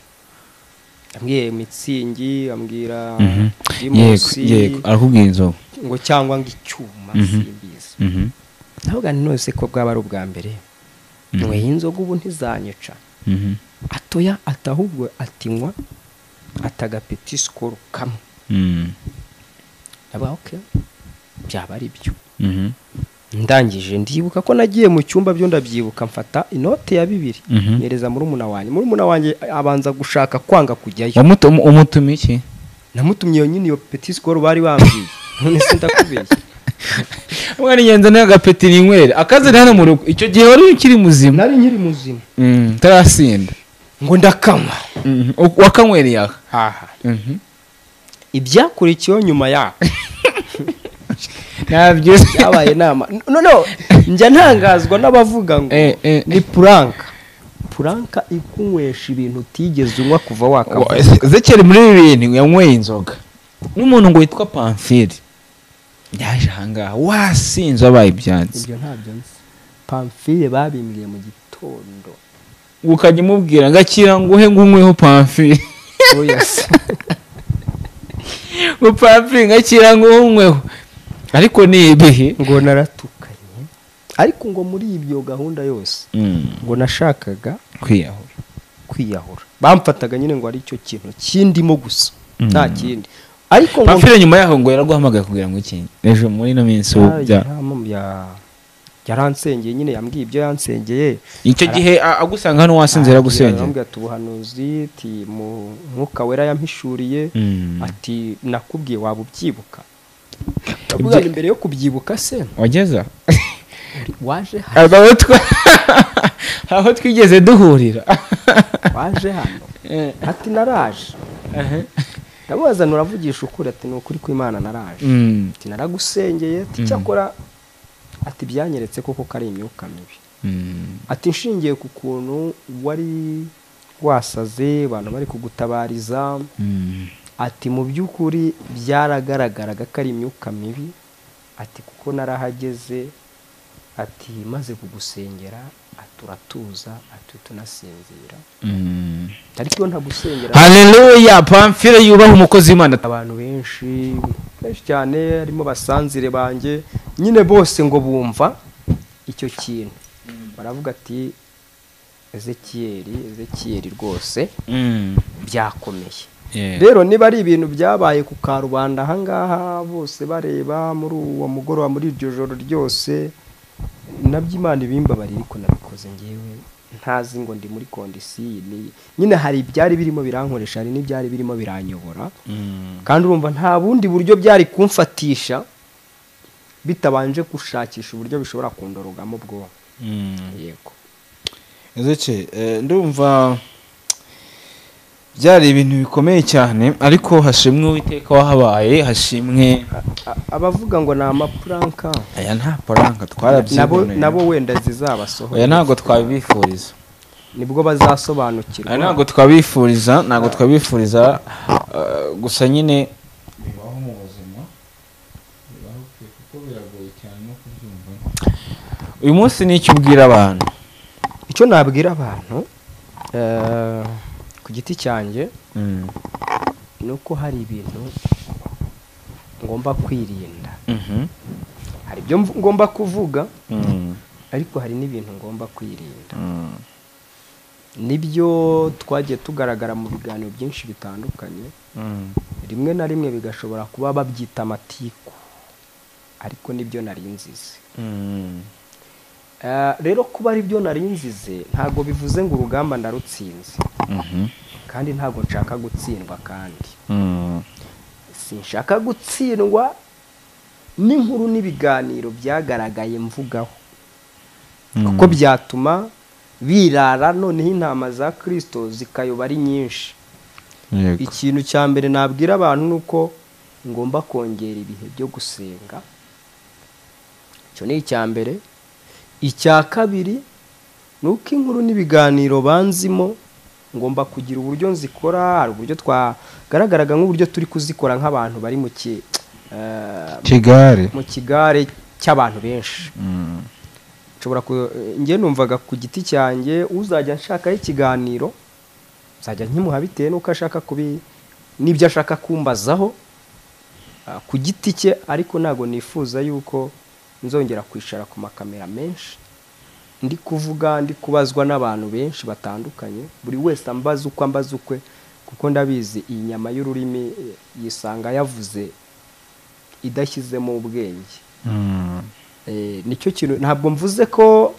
Ambwiye mitsingi, ambwira Primus. Yego, arakubwiye inzoga. Ngo cyangwa ngo icyuma simbizi. Navuga nti none se ko bwaba ari ubwa mbere nyweye inzoga ubu ntizanyica. Atoya atahubwo atinywa atagapeti skoro kamwe. Ndaba okay, byaba ari byo. Ndangije ndibuka ko nagiye mu cyumba byo ndabyibuka, mfata inote ya 2 nyereza muri umuna wanjye. Muri umuna wanjye abanza gushaka kwanga kujyayo. Umutumye iki? Namutumye yo nyine iyo petit score bari bambwiye. None se ndakubeshya. Mwana ngenza n'agapeti ninywere akaze hano mu rugo. Icyo gihe wari ukiri muzima? Nari nkiri muzima. Tarasinda. Ngo ndakanywa. Wakanywereye aha? Aha. Ibyakurikiyeho nyuma ya ntabyo byabaye nama. No njya ntangazwa n'abavuga ngo ni puranka. Puranka ikunywesha ibintu utigeze unywa kuva wakavuka. Zekeri muri ibi bintu yanyweye inzoga n'umuntu ngo witwa Pamphile yaje ahangaha wasinze abaye ibyansi. Ibyo ntabyo nzi. Pamphile babimbwiye mu gitondo. Ukajya umubwira ngakira nguhe ngunyweho Pamphile. Oya se. Ngo Pamphile ngakira ngunyweho. Ariko ni ibihe ngo naratukanye, ariko ngo muri ibyo gahunda yose ngo nashakaga kwiyahura. Bamfataga nyine ngo ari cyo kintu kindimo gusa nta kindi. Ariko ngo Pamphile nyuma yaho ngo yaraguhamagaye kugira ngo iki ejo muri no minsi yaransengeye nyine, yambwiye ibyo yansengeye. Icyo gihe agusanga hano wasinze yaragusengeye. Yambwiye ati ubuhanuzi ati mu mwuka wera yampishuriye ati nakubwiye waba ubyibuka. Ndavuga imbere yo kubyibuka se wageza waje hano aho twigeze duhurira waje hano ati naraje. Ndabaza nuravugisha ukuri ati ni ukuri kw'Imana naraje. Ati naragusengeye ati cyakora ati byanyeretse koko kari imyuka mibi. Ati nshingiye ku kuntu wari wasaze abantu bari kugutabariza. Ati mu by'ukuri byaragaragaraga ko ari imyuka mibi, ati kuko narahageze, ati maze kugusengera aturatuza ati tunasinzira. Ariko iyo ntagusengera. Haleluya. Pamphile yubaha umukozi w'Imana. Abantu benshi benshi cyane harimo basanzire banjye nyine bose ngo bumva icyo kintu baravuga ati Ezekiel rwose byakomeye. Rero niba ari ibintu byabaye ku karubanda ahangaha bose bareba muri uwo mugoroba muri iryo joro ryose, nabyo Imana ibimbabariye ariko nabikoze ngewe Ntazi ngo ndi muri kondisiyo ni nyine, hari ibyari birimo birankoresha, hari n'ibyari birimo biranyobora. Kandi urumva nta bundi buryo byari kumfatisha bitabanje gushakisha uburyo bishobora kundorogamo ubwonko. Yego. Ezeke, ndumva byari ibintu bikomeye cyane, ariko hashimwe Uwiteka wahabaye, hashimwe. Abavuga ngo ni amapuranka, aya nta puranka, twarabyiboneye. Nabo wenda zizabasohora. Oya, ntabwo twabifuriza. Nibwo bazasobanukirwa. Aya ntabwo twabifuriza, ntabwo twabifuriza, gusa nyine bibaho mu buzima, bibaho pe, kuko biragoye cyane no kubyumva. Uyu munsi ni icyo ubwira abantu? Icyo nabwira abantu ku giti cyanjye ni uko hari ibintu ngomba kwirinda. Hari ibyo ngomba kuvuga, ariko hari n'ibintu ngomba kwirinda. Nibyo twagiye tugaragara mu biganiro byinshi bitandukanye, rimwe na rimwe bigashobora kuba babyita amatiku, ariko nibyo nari nzize. Rero kuba ari byo nari nzize ntabwo bivuze ngo urugamba ndarutsinze. Kandi ntabwo nshaka gutsindwa, kandi sinshaka gutsindwa n'inkuru n'ibiganiro byagaragaye mvugaho, kuko byatuma birara noneho intama za Kristo zikayoba ari nyinshi. Ikintu cya mbere nabwira abantu nuko ngomba kongera ibihe byo gusenga. Icyo ni icya mbere. Icya kabiri nuko inkuru n'ibiganiro banzimo ngomba kugira uburyo nzikora, hari uburyo twagaragaraga nk'uburyo turi kuzikora nk'abantu bari mu kigare, mu kigare cy'abantu benshi. Nshobora njye numvaga ku giti cyanjye uzajya nshakaho ikiganiro nzajya nkimuha bitewe n'uko ashaka kubi n'ibyo ashaka kumbazaho ku giti cye, ariko ntago nifuza yuko nzongera kwicara ku makamera menshi ndi kuvuga, ndi kubazwa n'abantu benshi batandukanye, buri wese ambaza uko ambaza ukwe, kuko ndabizi iyi nyama y'ururimi yisanga yavuze idashyizemo ubwenge. Nicyo kintu, ntabwo mvuze ko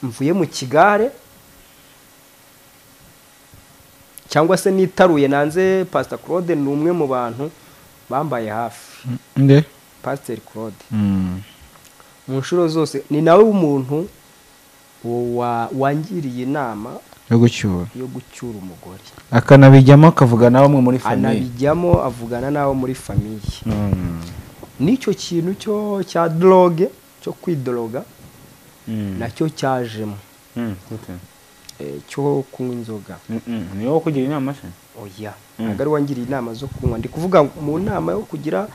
mvuye mu kigare cyangwa se nitaruye nanze. Pastor Claude ni umwe mu bantu bambaye hafi. Nde? Pastor Claude. Mu nshuro zose ni nawe w'umuntu wangiriye inama yo gucyura umugore, akanabijyamo akavugana n'abo muri famille, anabijyamo avugana n'abo muri famille. Nicyo kintu cyo cya drogue, cyo kwidroga, nacyo cyajemo. Cyo kunywa inzoga. Ni wowe kugira inama se? Oya, ntabwo ari wangiriye inama zo kunywa, ndi kuvuga mu nama yo kugira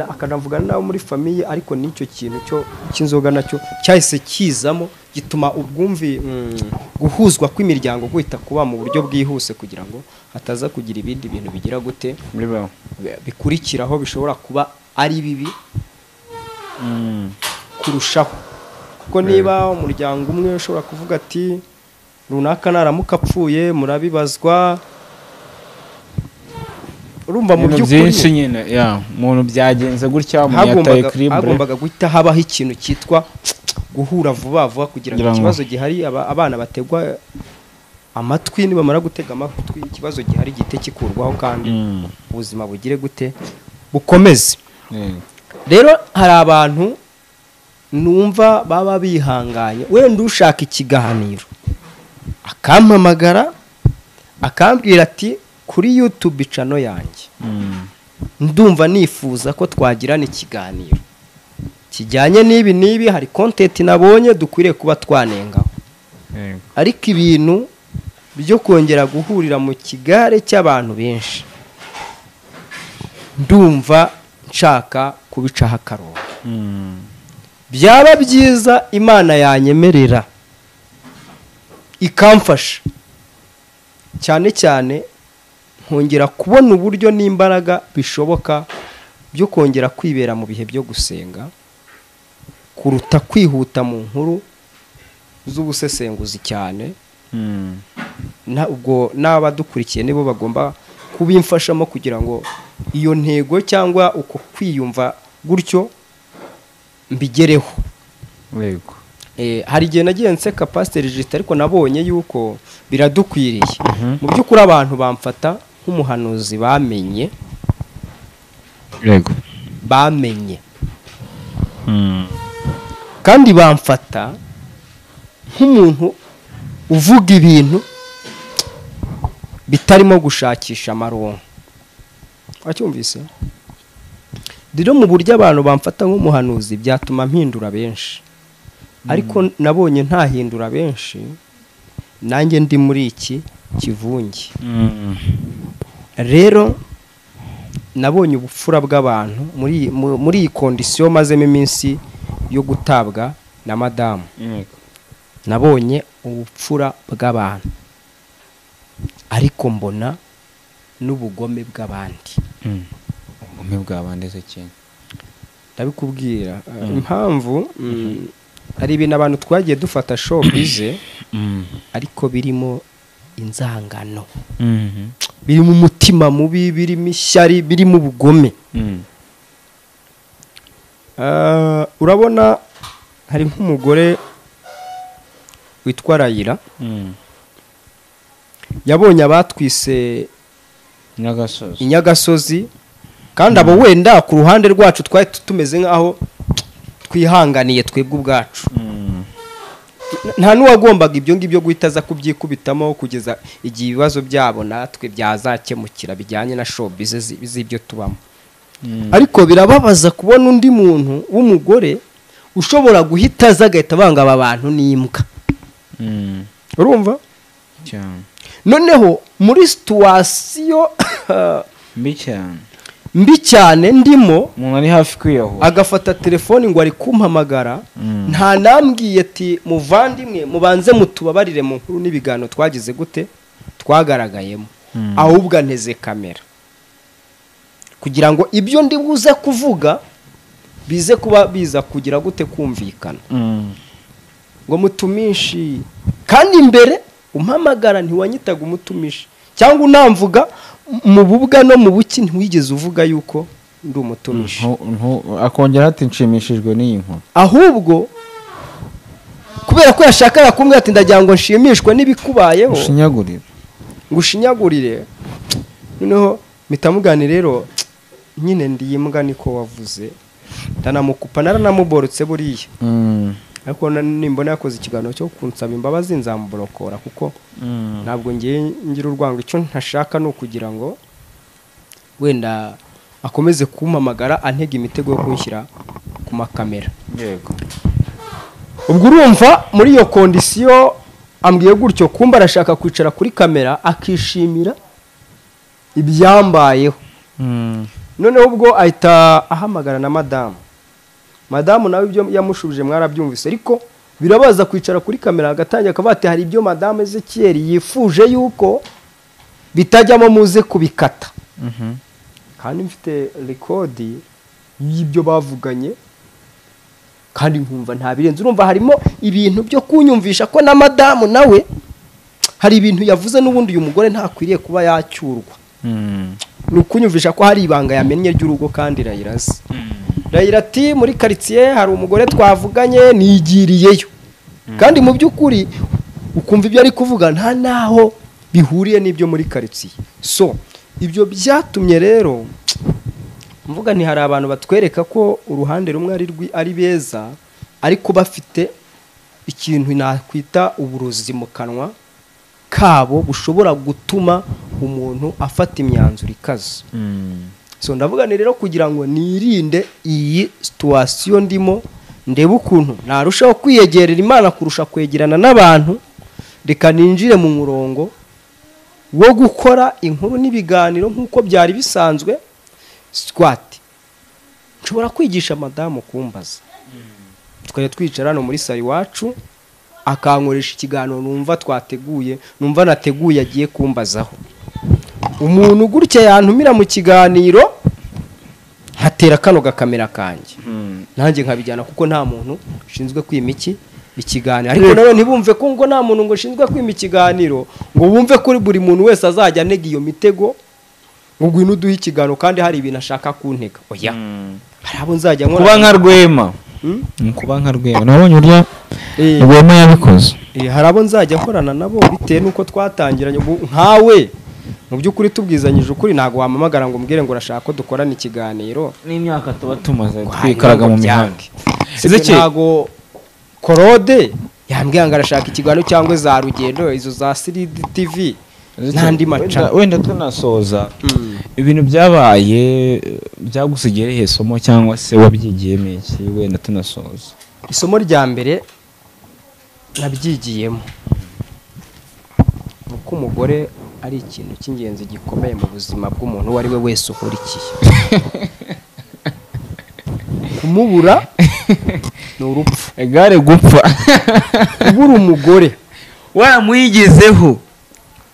akanavugana n'abo muri famille, ariko nicyo kintu cyo cy'inzoga nacyo cyahise kizamo, gituma ubwumvi guhuzwa kw'imiryango guhita kuba mu buryo bwihuse, kugira ngo hataza kugira ibindi bintu bigira gute bikurikiraho bishobora kuba ari bibi kurushaho. Kuko niba umuryango umwe ushobora kuvuga ati runaka naramuka apfuye murabibazwa, urumva mu by'ukuri nyine ya umuntu byagenze gutya, umuntu yataye kribre, hagombaga guhita habaho ikintu cyitwa guhura vuba vuba kugira ngo ikibazo gihari abana bategwa amatwi, nibamara gutega amatwi ikibazo gihari gite kikurwaho, kandi ubuzima bugire gute bukomeze. Rero hari abantu numva baba bihanganye, wenda ushaka ikiganiro akampamagara akambwira ati kuri YouTube channel yanjye ndumva nifuza ko twagirana ikiganiro kijyanye n'ibi n'ibi, hari content nabonye dukwiriye kuba twanengaho. Ariko ibintu byo kongera guhurira mu kigare cy'abantu benshi ndumva nshaka kubicaho akarongo. Byaba byiza Imana yanyemerera ikamfasha cyane cyane nkongera kubona uburyo n'imbaraga bishoboka byo kongera kwibera mu bihe byo gusenga kuruta kwihuta mu nkuru z'ubusesenguzi cyane. Ubwo n'abadukurikiye nibo bagomba kubimfashamo kugira ngo iyo ntego cyangwa uko kwiyumva gutyo mbigereho. Yego. Hari igihe nagiye nseka Pastor Justin, ariko nabonye yuko biradukwiriye. Mu by'ukuri abantu bamfata nk'umuhanuzi bamenye. Yego. Bamenye. Kandi bamfata nk'umuntu uvuga ibintu bitarimo gushakisha amaronko. Wacyumvise? Rero mu buryo abantu bamfata nk'umuhanuzi byatuma mpindura benshi. Ariko nabonye ntahindura benshi, nanjye ndi muri iki kivunge. Rero nabonye ubupfura bw'abantu muri iyi kondisiyo mazemo iminsi yo gutabwa na madamu. Nabonye ubupfura bw'abantu, ariko mbona n'ubugome bw'abandi. Ubugome bw'abandi se kintu ndabikubwira impamvu. Hari ibintu abantu twagiye dufata showbiz ariko birimo inzangano, birimo umutima mubi, birimo ishyari, birimo ubugome. Urabona hari nk'umugore witwa Rayira, yabonye abatwise inyagasozi, kandi abo wenda ku ruhande rwacu twari tumeze nkaho twihanganiye twebwe ubwacu. Nta n'uwagombaga ibyo ngibyo guhita aza kubyikubitamo kugeza igihe ibibazo byabo natwe byazakemukira bijyanye na showbiz z'ibyo tubamo. Ariko birababaza kubona undi muntu w'umugore ushobora guhita aza agahita banga aba bantu n'imbwa. Urumva? Cyane. Noneho muri situation mbi cyane ndimo, umuntu ari hafi kwiyahura agafata telefoni ngo ari kumpamagara, nta nambwiye ati muvandimwe mubanze mutubabarire mu nkuru n'ibiganiro twagize gute twagaragayemo, ahubwo anteze kamera kugira ngo ibyo ndi buze kuvuga bize kuba biza kugira gute kumvikana, ngo mutumishi. Kandi imbere umpamagara ntiwanyitaga umutumishi, cyangwa unamvuga mu bubwa no mu buki ntiwigeze uvuga yuko ndi umutumishi. Akongera ati nshimishijwe n'iyi nkuru, ahubwo kubera ko yashakaga kumbwira ati ndagira ngo nshimishwe n'ibikubayeho, ngushinyagurire. Noneho mitamugani rero nyine ndi imbwa niko wavuze, ndanamukupa naranamuborotse buriya. Ariko nimbona yakoze ikiganiro cyo kunsaba imbabazi nzamuborokora, kuko ntabwo ngiye ngira urwango. Icyo ntashaka ni ukugira ngo wenda akomeze kumpamagara antega imitego yo kunshyira ku makamera. Yego. Ubwo urumva muri iyo kondisiyo ambwiye gutyo, kumba arashaka kwicara kuri kamera akishimira ibyambayeho. Noneho ubwo ahita ahamagara na madamu. Madamu nawe ibyo yamushubije mwarabyumvise, ariko birabaza kwicara kuri kamera agatangira akavuga ati hari ibyo madamu Ezekiel yifuje yuko bitajyamo muze kubikata. Kandi mfite rekodi y'ibyo bavuganye, kandi nkumva nta birenze. Urumva harimo ibintu byo kunyumvisha ko na madamu nawe hari ibintu yavuze n'ubundi uyu mugore ntakwiriye kuba yacyurwa. Ni ukunyumvisha ko hari ibanga yamennye ry'urugo kandi Rayirazi. Rayira ati muri quartier hari umugore twavuganye nigiriyeyo. Kandi mu by'ukuri ukumva ibyo ari kuvuga nta naho bihuriye n'ibyo muri quartier. So ibyo byatumye rero mvuga nti hari abantu batwereka ko uruhande rumwe ari beza, ariko bafite ikintu nakwita uburozi mu kanwa kabo bushobora gutuma umuntu afata imyanzuro ikaze. So ndavuga ni rero kugira ngo nirinde iyi situation ndimo, ndebe ukuntu narushaho kwiyegerera Imana kurusha kwegerana n'abantu, reka ninjire mu murongo wo gukora inkuru n'ibiganiro nk'uko byari bisanzwe. Squat nshobora kwigisha madamu kumbaza, tukajya twicara hano muri sari wacu akankoresha ikiganiro numva twateguye, numva nateguye agiye kumbazaho. Umuntu gutya yantumira mu kiganiro hatera kano gakamera kanjye, nanjye nkabijyana, kuko nta muntu ushinzwe kwima iki ikiganiro. Ariko nawe ntibumve ko ngo nta muntu ngo ushinzwe kwima ikiganiro, ngo bumve kuri buri muntu wese azajya anega iyo mitego ngo ngwino uduhe ikiganiro kandi hari ibintu ashaka kuntega. Oya, hari abo nzajya nkora kuba nka Rwema. Kuba nka Rwema nabonye urya Rwema yabikoze. Hari abo nzajya nkorana nabo bitewe nuko twatangiranye nkawe. Mu by'ukuri tubwizanyije ukuri ntago wamamagara ngo umbwire ngo urashaka ko dukorana ikiganiro n'imyaka tuba tumaze twikaraga mu mihanda. Ntago Korode yambwiye ngo arashaka ikiganiro cyangwa za Rugendo izo za 3D TV n'andi maca. Wenda tunasoza ibintu byabaye byagusigiye he somo cyangwa se wabyigiyemo iki? Wenda tunasoza isomo rya mbere nabyigiyemo uko umugore ari ikintu cy'ingenzi gikomeye mu buzima bw'umuntu uwo ari we wese ukurikiye. Kumubura ni urupfu, egare gupfa. Kubura umugore waramwigizeho,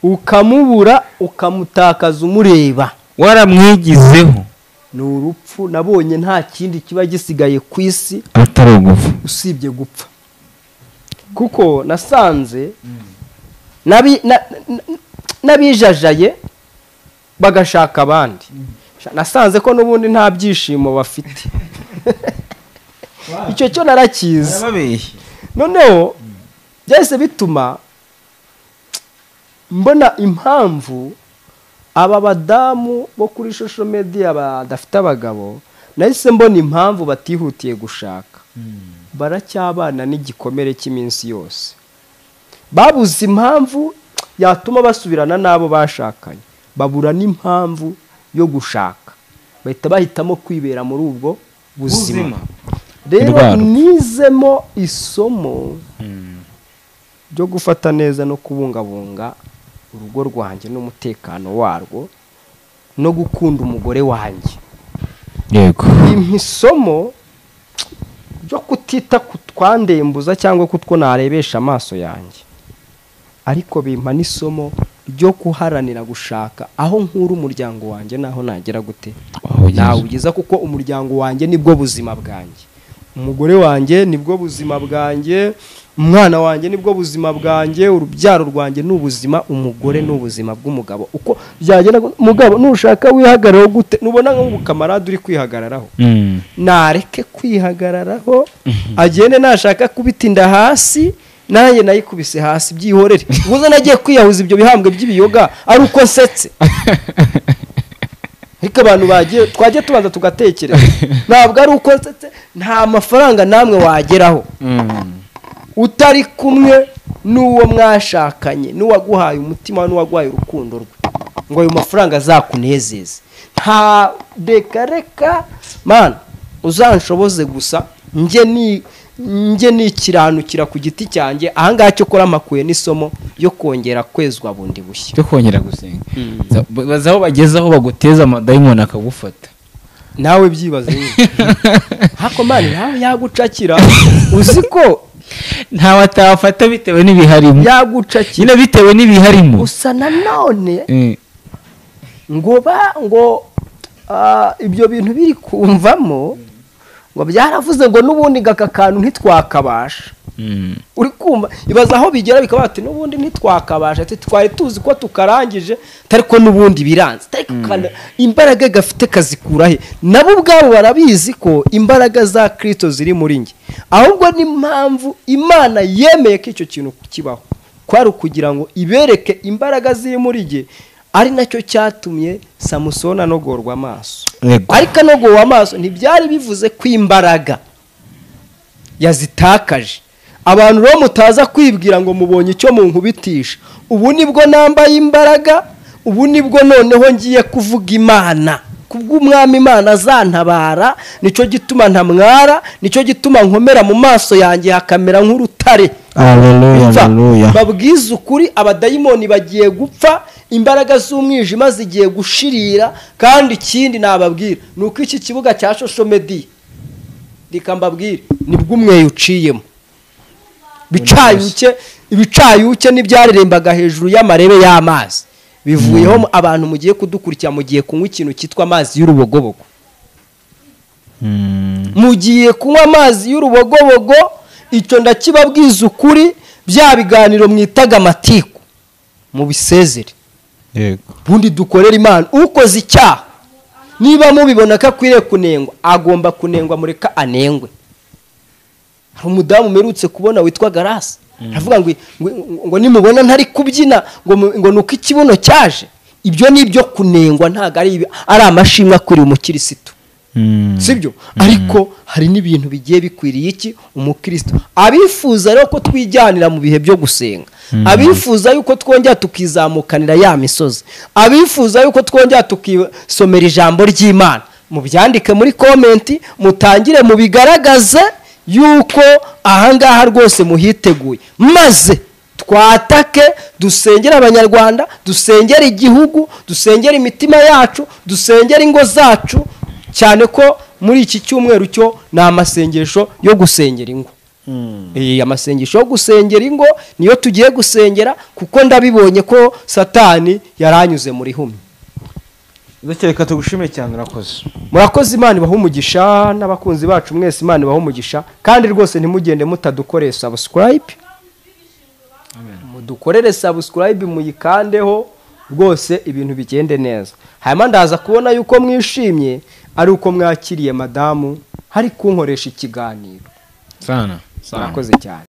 ukamubura ukamutakaza umureba waramwigizeho ni urupfu. Nabonye nta kindi kiba gisigaye ku isi atari ugupfa usibye gupfa, kuko nasanze n'abijajaye bagashaka abandi. Nasanze ko n'ubundi nta byishimo bafite. Icyo cyo narakizi. Noneho byahise bituma mbona impamvu aba badamu bo kuri social media badafite abagabo. Nahise mbona impamvu batihutiye gushaka. Baracyabana n'igikomere cy'iminsi yose. Babuze impamvu yatuma basubirana n'abo bashakanye, babura n'impamvu yo gushaka, bahita bahitamo kwibera muri ubwo buzima. Rero nizemo isomo ryo gufata neza no kubungabunga urugo rwanjye n'umutekano warwo no gukunda umugore wanjye. Yego. Isomo ryo kutita kutwandembuza cyangwa kutwo narebesha amaso yanjye, ariko bimpa n'isomo ryo kuharanira gushaka aho nkura umuryango wanjye naho nagera gute nawugeza, kuko umuryango wanjye nibwo buzima bwanjye, umugore wanjye nibwo buzima bwanjye, umwana wanjye nibwo buzima bwanjye, urubyaro rwanjye n'ubuzima, umugore n'ubuzima bw'umugabo. Uko byagenda mugabo nushaka wihagararaho gute, nubona nk'ubukamarade uri kwihagararaho nareke kwihagararaho, agende nashaka kubitinda hasi nanjye nayikubise hasi byihorere. Ubuze nagiye kwiyahuza ibyo bihambwe by'ibiyoga ari uko nsetse. Ariko abantu bagiye twajye tubanza tugatekereza, ntabwo ari uko nsetse, nta mafaranga namwe wageraho utari kumwe n'uwo mwashakanye, n'uwaguhaye umutima, n'uwaguhaye urukundo rwe, ngo ayo mafaranga azakunezeze. Nta reka reka man uzanshoboze gusa njye nikiranukira ku giti cyanjye. Ahangaha cyo kora makuye n'isomo yo kongera kwezwa bundi bushya, cyo kongera gusenga. Bazaho bagezaho baguteza amadayimoni akagufata nawe byibaze hako man nawe yagucakira, uzi ko ntawe atafata bitewe n'ibiharimo, yagucakira nyine bitewe n'ibiharimo. Gusa nanone ngo ngo ibyo bintu biri kumvamo ngo byaravuze ngo n'ubundi gaka kantu ntitwakabasha. Uri kumva ibaza aho bigera bikaba ati n'ubundi ntitwakabasha, ati twari tuzi ko tukarangije ariko n'ubundi biranze. Imbaraga gafite kazikura he? Nabo ubwabo barabizi ko imbaraga za Kristo ziri muri nge, ahubwo n'impamvu Imana yemeye ko icyo kintu kibaho kwari ukugira ngo ibereke imbaraga ziri muri nge, ari nacyo cyatumye Samusoni anogorwa amaso. Ariko anogowe amaso ntibyari bivuze ko imbaraga yazitakaje. Abantu rero mutaza kwibwira ngo mubonye icyo munkubitisha, ubu nibwo nambaye imbaraga, ubu nibwo noneho ngiye kuvuga Imana kubw'umwami Imana azantabara, nicyo gituma ntamwara, nicyo gituma nkomera mu maso yanjye hakamera nk'urutare. Haleluya, haleluya. Babwiza ukuri, abadayimoni bagiye gupfa, imbaraga z'umwijima zigiye gushirira. Kandi ikindi nababwira nuko iki kibuga cya social media reka mbabwire nibwo umweyo uciyemo, ibicayuke n'ibyarerembaga hejuru y'amarebe y'amazi bivuyeho. Abantu mugiye kudukurikira mugiye kunywa ikintu cyitwa amazi y'urubogobogo, mugiye kunywa amazi y'urubogobogo. Icyo ndakibabwiza ukuri, bya biganiro mwitaga amatiku mubisezere. Yego. Bundi dukorera Imana. Ukoze icyaha niba mubibona ko akwiriye kunengwa, agomba kunengwa, mureka anengwe. Hari umudamu umerutse kubona witwa Garasi, aravuga ngo nimubona ntari kubyina ngo nuko ikibuno cyaje. Ibyo ni ibyo kunengwa, ntabwo ari amashimwe akwiriye umukirisitu, sibyo? Ariko hari n'ibintu bigiye bikwiriye iki umukristo. Abifuza rero ko twijyanira mu bihe byo gusenga, abifuza yuko twongera tukizamukanira ya misozi, abifuza yuko twongera tukisomera ijambo ry'Imana, mubyandike muri komenti, mutangire mubigaragaze yuko ahangaha rwose muhiteguye, maze twatake, dusengere Abanyarwanda, dusengere igihugu, dusengere imitima yacu, dusengere ingo zacu, cyane ko muri iki cyumweru cyo ni amasengesho yo gusengera ingo. Amasengesho yo gusengera ingo niyo tugiye gusengera, kuko ndabibonye ko Satani yaranyuze muri humye. Reka tugushime cyane, urakoze. Murakoze, Imana ibahe umugisha, n'abakunzi bacu mwese Imana ibahe umugisha, kandi rwose ntimugende mutadukoreye subscribe. Mudukorere subscribe, muyikandeho rwose ibintu bigende neza. Hanyuma ndaza kubona yuko mwishimye ari uko mwakiriye madamu hari kunkoresha ikiganiro. Sana. Murakoze cyane.